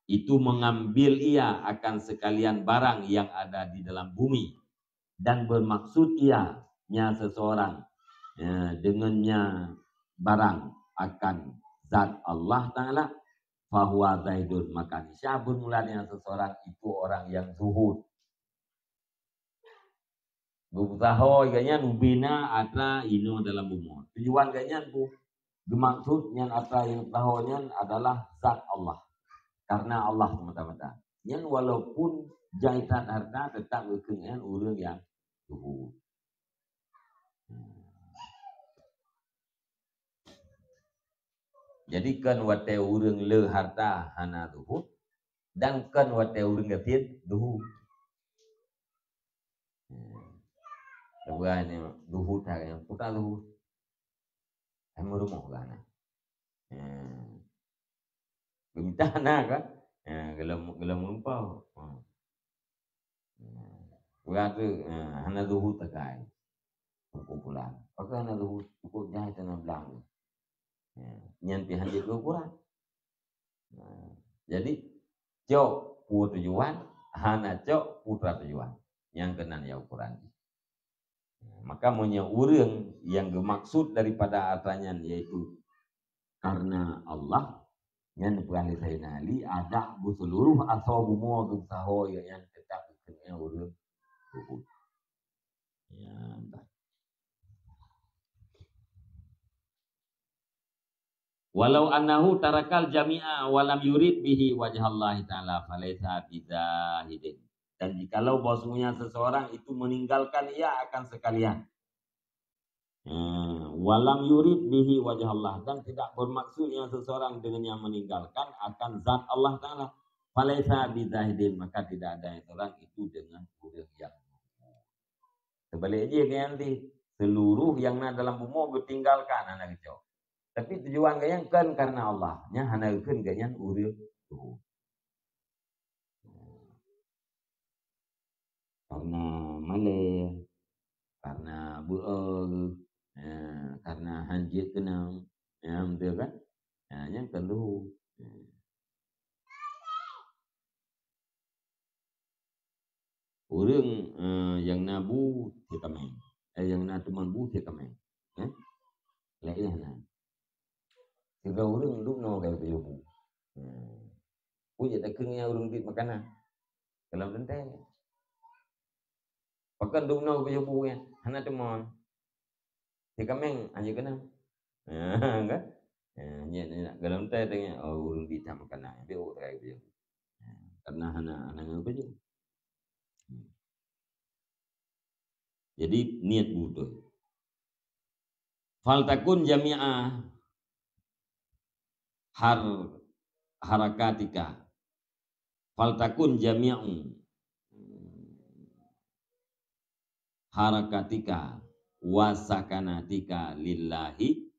itu mengambil ia akan sekalian barang yang ada di dalam bumi dan bermaksud ianya seseorang, ya, dengannya barang akan zat Allah Ta'ala, fahuwa zahidun, maka niscaya bermula dengan seseorang itu orang yang zuhud. Geupeusaho geuhnyan ubena atra inoe dalam bumoe. Tujuan geuhnyan peue? Geumaksud nyan atra nyang geupeusaho nyan adalah zat Allah. Karena Allah semata-mata. Nyan walaupun jai that harta, tetap geukheun nyan ureuëng nyang zuhud. Hmm. Jadi, kon watée ureuëng le harta hana zuhud, dan kon watée ureuëng gasien zuhud. Hmm. Leubeh nyoe zuhud, hai, peue ka zuhud? Hai, meurumoh ka na. Hmm. Geumita na ka? Ha, golom, golom meurumpok. Ha. Ha. Uroe tu, ha, hana zuhud takai. Perkumpulan. Pakon hana zuhud? Cukup jai tanah blang. Ha. Nyan pih hanjeuet keu ukuran. Ha. Jadi, cok peue tujuan, hana cok peue tujuan. Nyang keunan ya ukuran jih. Maka meunyoe ureuëng nyang geumaksud daripada atra nyan yaitu karena Allah, nyan peugah lé Saidina Ali, adak beuseuluruh asoe bumoe geuseuho, nyan teutap geukheun ureuëng zuhud. Ya, entah. Walau annahu tarakal jami'a wa lam yurid bihi wajhallahi ta'ala falaisa bizahidin. Dan jikalau bahwasanya seseorang itu meninggalkan ia akan sekalian, hmm, wa lam yurid bihi wajhallah, dan tidak bermaksud yang seseorang dengan yang meninggalkan akan zat Allah Ta'ala, falaisa bizahidin, maka tidak ada yang seorang itu dengan ureuëng yang Teubalik jih keu nyan dih, seuluruh nyang na dalam bumoe geutinggalkan hana geucok. Tapi tujuan geuh nyan kon karena Allah, nyan hana geukheun geuh nyan ureuëng zuhud. Karena malée, karena beu'oh, eh, karena hanjeuet keunong, ya, beutôi kan? Ya, nyan kon zuhud. Ya. Ureuëng, eh, nyang na bu sikameng. Eh, nyang na teumon bu sikameng. Eh? Laén na. Sigoe ureuëng dubnoe gaya bu. Hmm. Peue jeuet takheun ngon ureuëng biet makanan? Golom teuntée. Pakon dubnoe gaya bu nyan? Hana teumon. Sikameng, hanjeuet keunong. Ha, kan? Ha, nyan, nyan, golom teuntée, oh, ureuëng biet that makanan. Biet, oh, teuntée. Ha, karena hana, hana ngon baju. Hmm. Jadi, niet beutôi. Faltakun jami'a har-, harakatika. Faltakun jami'u harakatika wa sakanatika lillahi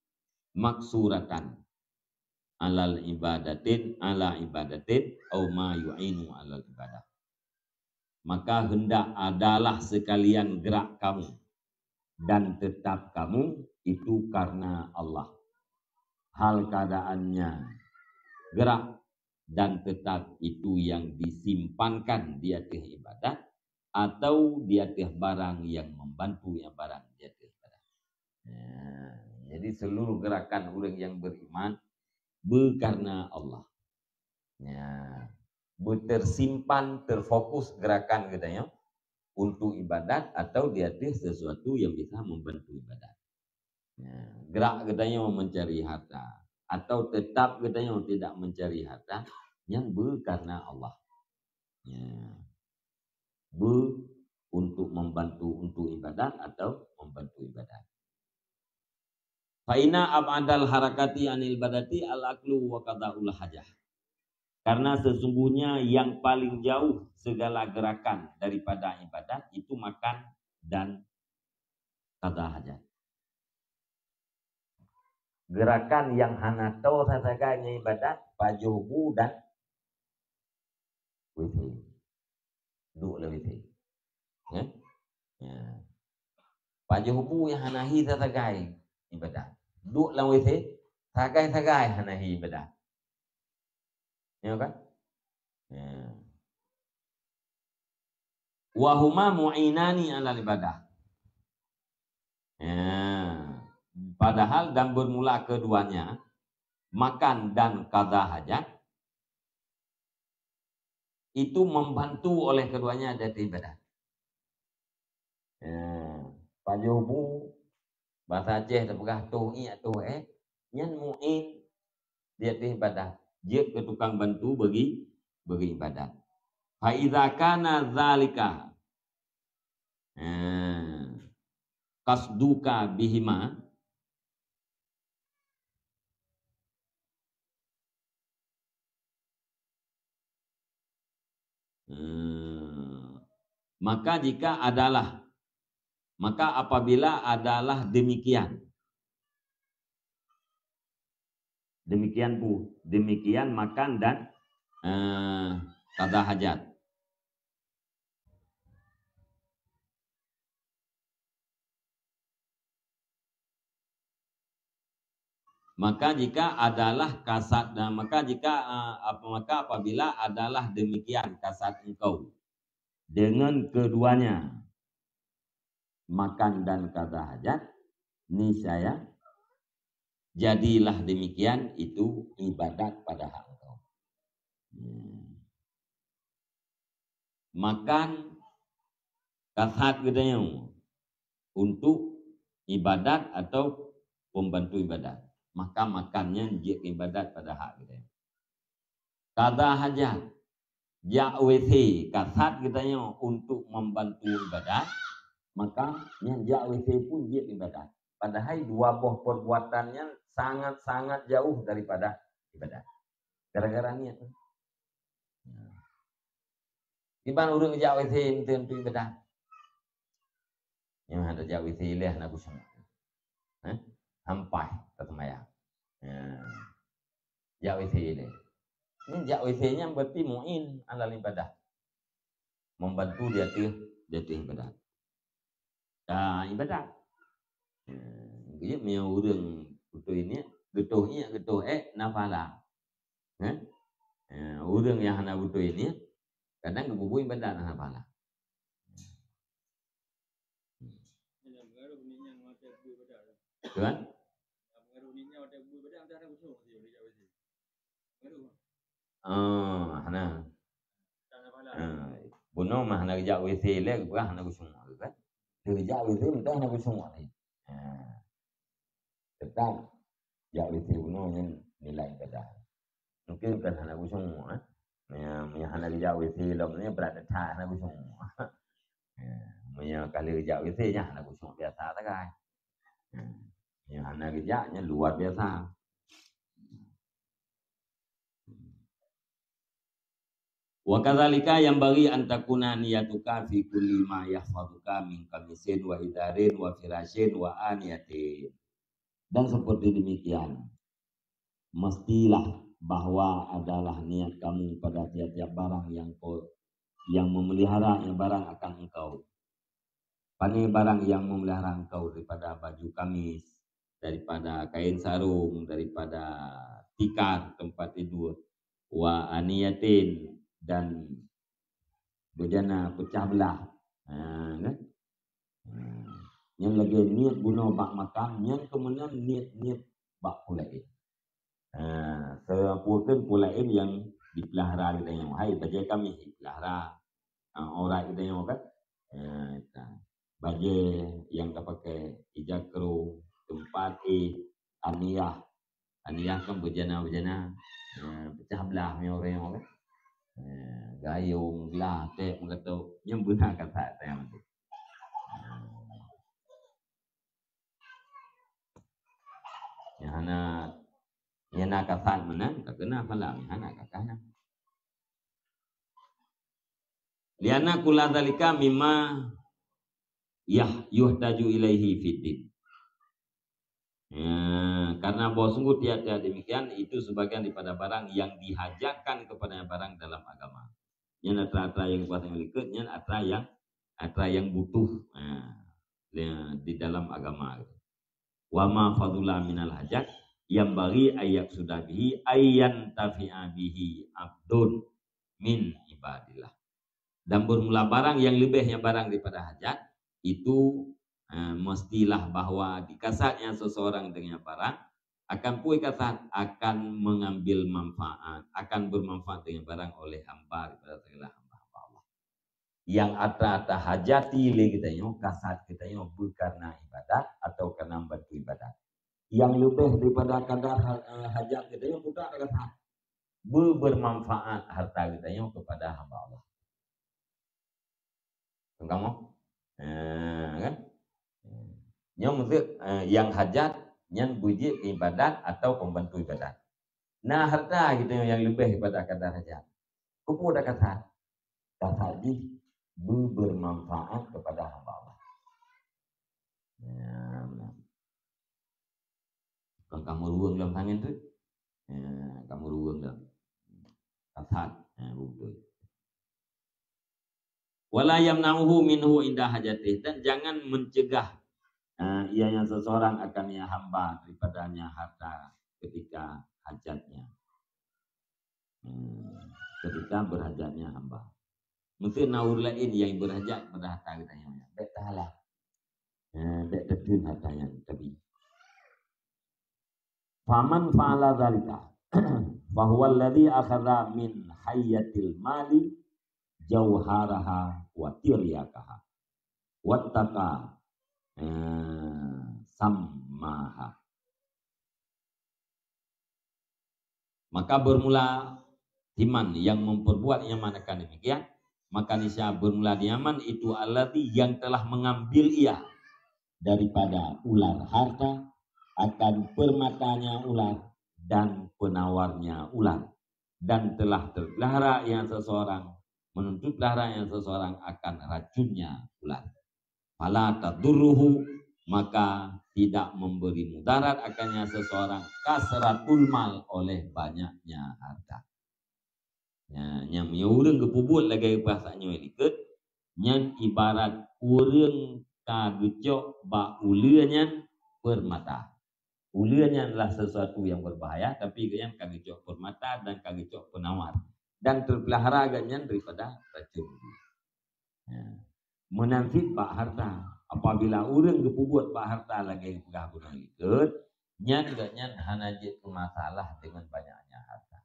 maksuratan alal ibadatin, ala ibadatin, au ma yu'inu alal ibadah. Maka hendak adalah sekalian gerak kamu dan tetap kamu itu karena Allah. Hal keadaannya gerak dan tetap itu yang disimpankan di ateueh ibadat atau di ateueh barang yang membantu ibadat di ateueh ibadat. Ya, jadi seluruh gerakan ureuëng yang beriman beukareuna Allah. Ya, beutersimpan, terfokus gerakan geutanyoe untuk ibadat atau di ateueh sesuatu yang bisa membantu ibadat. Ya, gerak geutanyoe mencari harta atau tetap geutanyoe tidak mencari harta, nyan beukareuna Allah. Ya. Beu untuk membantu untuk ibadat atau membantu ibadat. Fa inna ab'adal harakati anil ibadati al-aklu wa qada'ul hajah. Karena sesungguhnya yang paling jauh segala gerakan daripada ibadat itu makan dan qada hajat. Gerakan nyang hana toe sagai ngon ibadat, pajoh bu dan WC. Duek lam WC. Ya? Ya. Pajoh bu nyang hana hi sagai ibadat. Duek lam WC, sagai-sagai hana hi ibadat. Ya kan? Ya. Wa huma mu'inani 'alal ibadah. Ya. Padahal dan bermula keduanya, makan dan qada hajat, itu membantu oleh keduanya dari ibadah. Ya. Pajoh bu, bahasa Aceh tapeugah toh iek toh éh, nyan mu'in di ateueh ibadah. Jeuet keu tukang bantu bagi, bagi ibadat. Fa iza kana zalika. Ha, qasduka bihima. Eh, maka jika adalah, maka apabila adalah demikian. Demikian pu-, demikian makan dan, eh, qada hajat. Maka jika adalah kasat, dan maka jika, eh, ap-, maka apabila adalah demikian kasat engkau dengan keduanya, makan dan qada hajat, niscaya jadilah demikian itu ibadat pada hak engkau. Hmm. Makan kasat geutanyoe untuk ibadat atau pembantu ibadat. Maka makan nyan jeuet ibadat pada hak geutanyoe. Qada hajat, jak W C, kasat geutanyoe untuk membantu ibadat, maka nyan jak W C pun jeuet ibadat. Padahai dua boh perbuatan nyan sangat-sangat jauh daripada ibadat. Gara-gara niat. Kiban ureuëng jak W C enteuk-enteuk ibadat. Nyang hana jak W C lé hana khusyuk. Hah? Hampai ka seumayang. Ya. Jak W C lé. Ini jak W C nyan berarti mu'in alal ibadah. Membantu di ateueh, di ateueh ibadah. Ah, ibadah. Ya. Jadi, meunyoe ureuëng beutôi niat, geutoh iék, geutoh ék, na pahala. Hah? Ya, ureuëng nyang hana beutôi niat, kadang geububuih ibadat na pahala. Tuan? Oh, hana. Ah, bunoe mah hana geujak W C lé, geupeugah hana khusyuk, kan? Geujak W C meuntah hana khusyuk lé. Ah. Teutap jak W C bunoe nyan nilai ibadah. Mungkin kan hana khusyuk, eh. Meunyo, meunyo hana geujak W C lom ni brat that hana khusyuk. Ya, meunyo ka lheueh jak W C nyan hana khusyuk biasa sagai. Ya. Meunyo hana geujak nyan luar biasa. Wa kadzalika yanbaghi an takuna niyatuka fi kulli ma yahfazuka min qamisin wa izarin wa firasyin wa aniyatin. Dan seperti demikian, mestilah bahwa adalah niat kamu pada tiap-tiap barang yang ko-, yang memelihara barang akan engkau. Pane barang yang memelihara engkau daripada baju kamis, daripada kain sarung, daripada tikar tempat tidur, wa aniyatin, dan bejana pecah belah. Ha, kan? Ha. Nyan lagée niat bunoe bak makan, nyan keumudian niat-niat bak peue laén. Ha, seupeukeun peue laén nyang dipeulahara geutanyoe. Hai, bajée kamis dipeulahara. Ha, aurat geutanyoe kan. Ha, ta. Bajée nyang tapakai, ija krong, teumpat éh, aniyah. Aniyah kan beujana-beujana. Ha, pecah belah meunyoe ureuëng kan. Ha, gayong, glah, ték, meugato. Nyang beuna kata tayang tu. Ha. Nyang hana, nyang na kasat meunan, ka keuna pahala, nyang hana ka kana. Lianna kulla dzalika mimma yah-, yuhtaju ilaihi fid din. Ya, karena bahwa sungguh tiap-tiap demikian itu sebagian daripada barang yang dihajatkan kepadanya barang dalam agama. Nyan atra-atra nyang kuasa nyang likot, nyan atra nyang, atra nyang butuh, ha, di dalam agama. Wa ma fadhula minal hajat yanbaghi ay yaqsuda bihi ay yantafi'a bihi abdun min ibadillah. Dan bermula barang yang lebih nyang barang daripada hajat, itu, eh, mestilah bahwa dikasatnya seseorang dengan barang, akan pui kasat, akan mengambil manfaat, akan bermanfaat dengan barang oleh hamba daripada segala hamba-hamba Allah. Nyang atra tahajati lé geutanyoe, kasat geutanyoe beukareuna ibadat atau kareuna bantu ibadat. Nyang leubeh daripada kadar ha-, eh, hajat geutanyoe, peue kasat. Beu-, bermanfaat harta geutanyoe kepada hamba Allah. Teuka mo? Ha, kan? Nyoe maksud, eh, nyang hajat nyan beujeuet keu ibadat atau pembantu ibadat. Na harta geutanyoe nyang leubeh daripada kadar hajat. Keupeue that ka that? Ka that jih beu-, bermanfaat kepada hamba Allah. Ya, benar. Kon ka meuruweueng lam tangen tu. Ya, ka meuruweueng lam. Ka that. Ya, betul. Wala yamna'uhu minhu inda hajatih, dan jangan mencegah, eh, ianya seseorang akan ia hamba daripadanya harta ketika hajatnya. Hmm, ketika berhajatnya hamba. Mungkin na ureueng laén nyang berhajat pada harta geutanyoe. Bèk tahalang. Eh, bèk teuteun harta nyan, tapi Faman fa'ala dzalika, fahuwa alladzi akhadha min hayyatil mali jauharaha wa tiryakaha, wattaqa, eh, sammaha. Maka bermula siman yang memperbuat nyaman akan demikian, maka niscaya bermula nyaman itu alladzi yang telah mengambil ia daripada ular harta, akan permatanya ular dan penawarnya ular, dan telah terpelihara ia seseorang, menuntut pelihara ia seseorang akan racunnya ular. Fala tadurruhu, maka tidak memberi mudarat akannya seseorang kasratul mal, oleh banyaknya harta. Nya, nyang meunyoe ureueng geupeubuet lagèe bahasa nyoe likot, nyan ibarat ureueng ka geucok bak uleue nyan permata. Uleue nyan adalah sesuatu yang berbahaya, tapi gobnyan ka geucok permata dan ka geucok penawar, dan terpelihara gobnyan daripada racun. Ya. Meunan cit bak harta. Apabila ureueng geupeubuet bak harta lagèe geupeugah bunoe likot, nyan gobnyan hana jeuet keu masalah deungon banyaknya harta.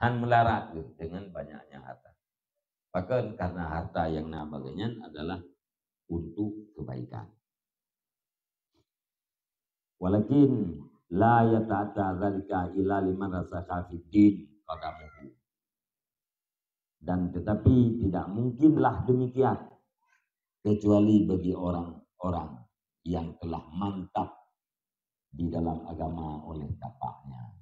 Han meularat geuh deungon banyaknya harta. Bahkan karena harta nyang na bak gobnyan adalah untuk kebaikan. Walakin la yata'atta dzalika illa liman rasakha fid din qadamuhu. Dan tetapi tidak mungkinlah demikian, kecuali bagi orang-orang yang telah mantap di dalam agama oleh tapaknya.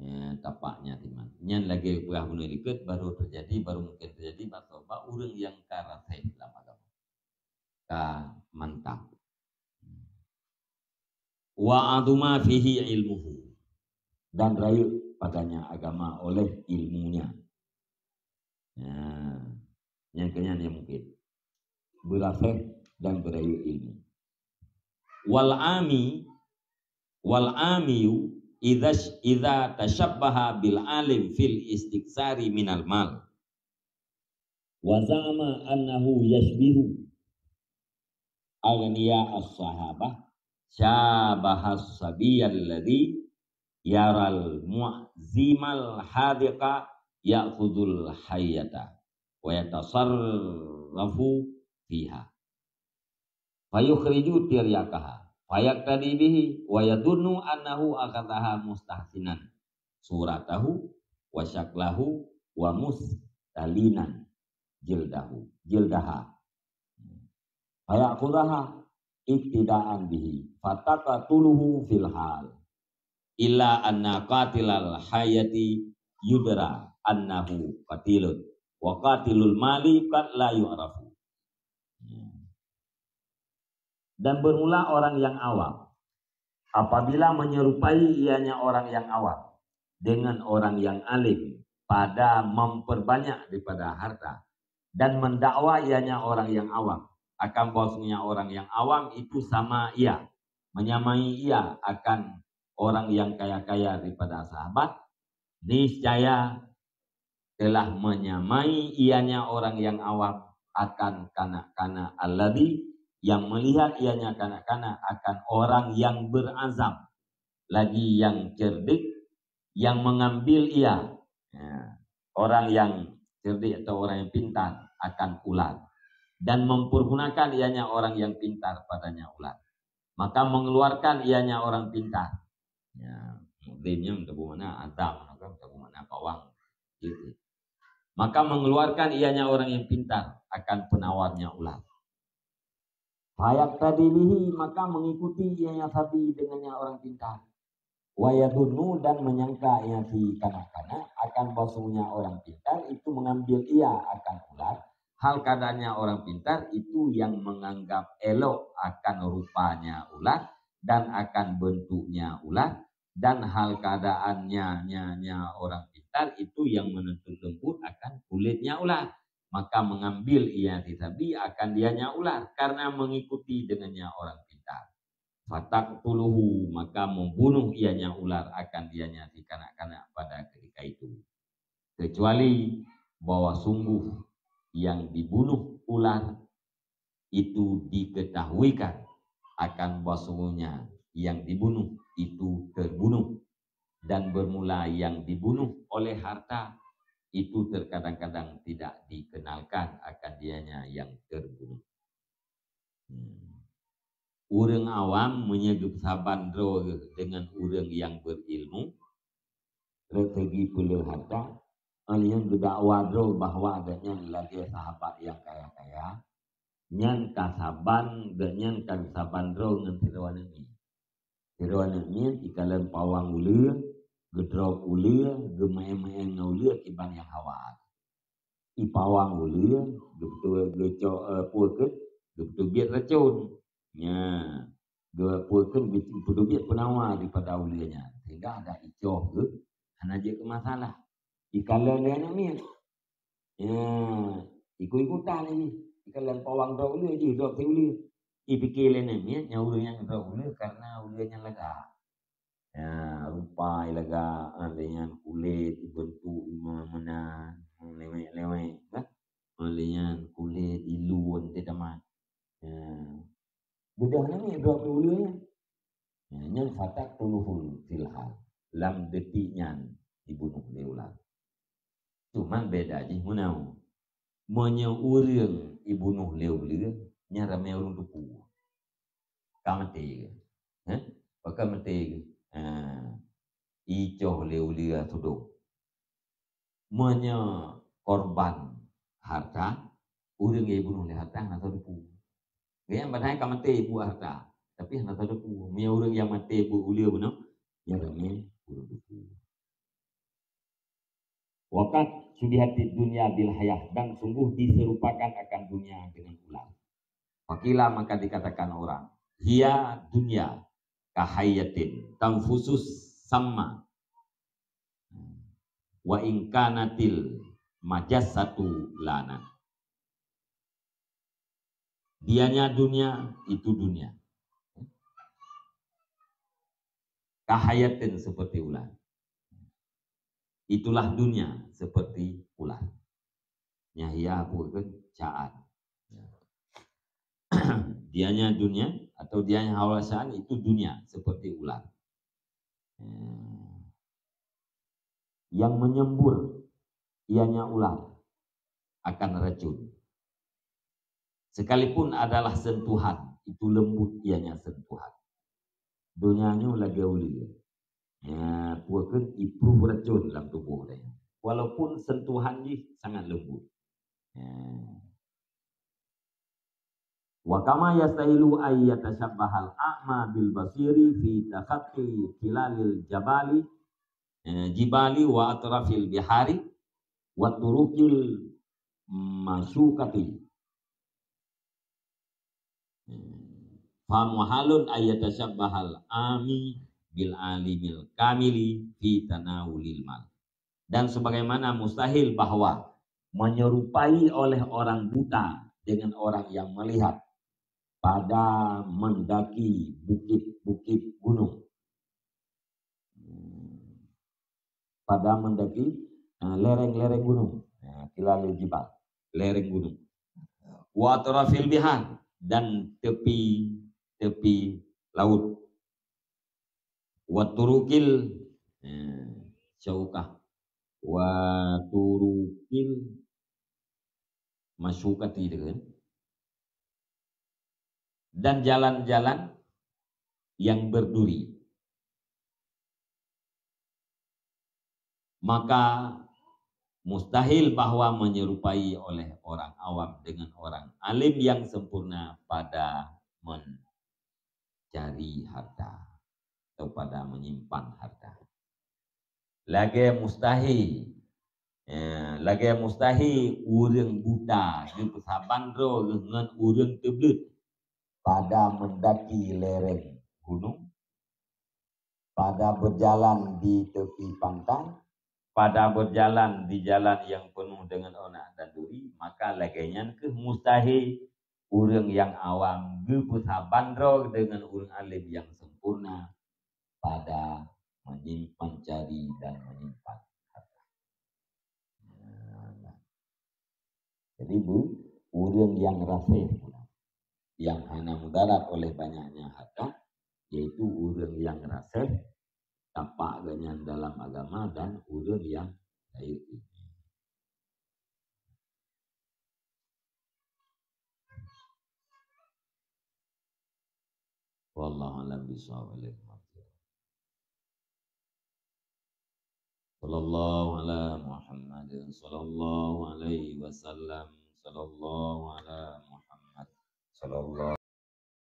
Ya, tapaknya iman. Nyan lagèe peugah bunoe likot, baru terjadi, baru mungkin terjadi bak, bak ureueng nyang ka raséh dalam agama. Ka mantap. Wa azuma fihi ilmuhu. Dan rayeuk padanya agama oleh ilmunya. Ya, nyang keu nyan nyang mungkin. Beuraséh dan beurayeuk ilmu. Wal ami, wal amiyu idza, idza tasyabbaha bil alim fil istiksari minal mal, wa za'ama annahu yashbihu aghniya as-sahabah, syabaha as-sabiyya alladzi yaral mu'zimal hadiqa ya'khudhul hayyata wa yatasarrafu fiha. Fayukhriju tiryakaha, fayaqtadi bihi, wa yadhunnu annahu akhadhaha mustahsinan suratahu wa syaklahu wa mustalinan jildahu, jildaha. Faya'khudhaha iqtida'an bihi, fataqatuluhu fil hal. Illa anna qatilal hayyati yudra annahu qatilun, wa qatilul mali qad la yu'rafu. Dan bermula orang yang awam, apabila menyerupai ianya orang yang awam dengan orang yang alim pada memperbanyak daripada harta, dan mendakwa ianya orang yang awam akan bahwasanya orang yang awam itu sama ia, menyamai ia akan orang yang kaya-kaya daripada sahabat, niscaya telah menyamai ianya orang yang awam akan kanak-kanak alladzi, yang melihat ianya kanak-kanak akan orang yang berazam, lagi yang cerdik, yang mengambil ia, ya, orang yang cerdik atau orang yang pintar akan ular, dan mempergunakan ianya orang yang pintar padanya ular. Maka mengeluarkan ianya orang pintar. Ya, mukdim nyan teupeue makna azam, kan teupeue makna bawang. Gitu. Maka mengeluarkan ianya orang yang pintar akan penawarnya ular. Fayaqtadi bihi, maka mengikuti ianya sabi dengannya orang pintar. Wa yadhunnu, dan menyangka ia si kanak-kanak akan bahwasanya orang pintar itu mengambil ia akan ular. Hal keadaannya orang pintar itu yang menganggap elok akan rupanya ular dan akan bentuknya ular, dan hal keadaannya nya, nya orang pintar itu yang menuntut lembut akan kulitnya ular. Maka mengambil ia si sabi akan dianya ular karena mengikuti dengannya orang pintar. Fataqtuluhu, maka membunuh ianya ular akan dianya si kanak-kanak pada ketika itu. Kecuali bahwa sungguh yang dibunuh ular itu diketahuikan akan bahwasanya yang dibunuh itu terbunuh, dan bermula yang dibunuh oleh harta itu terkadang-kadang tidak dikenalkan akan dianya yang terbunuh. Hmm. Ureuëng awam meunyoe geusaban droe geuh deungon ureuëng nyang berilmu, rot segi peuleueh harta, óh lheueh nyan geudakwa droe bahwa gobnyan lagée sahabat nyang kaya-kaya, nyan ka saban, gobnyan ka geusaban droe ngon sidroe aneuëk miet. Sidroe aneuëk miet ikalon pawang uleue, geudrop uleue, geumeuén-meuén ngon uleue kiban nyang hawa. Ipawang uleue, geupeuteu-, geucok, eh, peue kheun, geupeuteubiet racun. Nya, geupeue kheun, geupeuteubiet peunawa daripada uleue nyan. Sehingga adak icoh geuh hana jeuet keu masalah. Ikalon lé aneuëk miet. Ya, ikut-ikutan lagi. Ikalon pawang drop uleue jih, drop si uleue. Ipike lé aneuëk miet, nyang ureuëng nyang drop uleue karena uleue nyan lagak. Ya, rupa lagak, ah, lé nyan kulét, bentuk meunan, lewek-lewek, kan? Ah, lé nyan kulét ilun teuh tamat. Ya. Beudôh nyan drop uleue nyan. Ya, nyan fataqtuluhu fil hal. Lam detik nyan dibunuh lé ular. Cuman beda jih meunan. Meunyoe ureuëng ibunuh lé uleue, nyan ramé ureuëng teupeu. Ka maté ke? Heh? Pakon maté ke? Ha, icoh lé uleue tudong. Meunyoe korban harta, ureuëng nyang ibunuh lé harta hana teudepu. Gobnyan padahai ka maté buet harta, tapi hana teudepu. Meunyoe ureuëng nyang maté buet uleue bunoe, nyan ramé ureuëng depu. Wa qad syubbihatid dunya bil hayah, dan sungguh diserupakan akan dunia dengan ular. Faqila, maka dikatakan orang, hiya dunya kahayyatin tanfusus samma wa in kanatil majassatu lana. Dianya dunia itu dunia. Kahayatin seperti ular. Itulah dunia seperti ular. Nyahya apa kan? Caat. Dianya dunia atau dianya hawa syaan itu dunia seperti ular. Hmm. Yang menyembur ianya ular akan racun. Sekalipun adalah sentuhan, itu lembut ianya sentuhan. Donya nyoe lagée uleue. Ya, peue kheun ipruh racun lam tuboh dia. Walaupun sentuhan jih sangat lembut. Ya. Wa kama yastahilu ay yatasabbahal a'ma bil basiri fi takhatti khilalil jabali, eh, jibali wa atrafil bihari wa turukil masyukati. Fa muhalun ay yatasabbahal ami bil alimil kamili fi tanawulil mal. Dan sebagaimana mustahil bahwa menyerupai oleh orang buta dengan orang yang melihat pada mendaki bukit-bukit gunung. Pada mendaki, eh, lereng-lereng gunung. Eh, khilalil jibal, lereng gunung. Wa atrafil bihar, dan tepi-tepi laut. Wa turukil, eh, syaukah. Wa turukil masyukati, kan? Dan jalan-jalan yang berduri. Maka mustahil bahwa menyerupai oleh orang awam dengan orang alim yang sempurna pada mencari harta atau pada menyimpan harta. Lagée mustahé, ya, lagée mustahé ureuëng buta geupeusaban droe geuh ngon ureuëng teubleuet pada mendaki lereng gunong, pada berjalan di tepi pantai, pada berjalan di jalan yang penuh dengan onak dan duri, maka lagée nyan keuh mustahé ureuëng nyang awam geupeusaban droe deungon ureuëng além nyang sempurna pada menyimpan, mencari dan menyimpan harta. Nah, jadi bu, ureuëng nyang raseh pula, nyang hana mudarat oleh banyaknya harta, yaitu ureuëng nyang raseh tapak geuhnyan dalam agama dan ureuëng nyang rayeuk ilmu. Wallahu a'lam bishawab. Sallallahu ala Muhammad, sallallahu alaihi wasallam, sallallahu ala Muhammad, sallallahu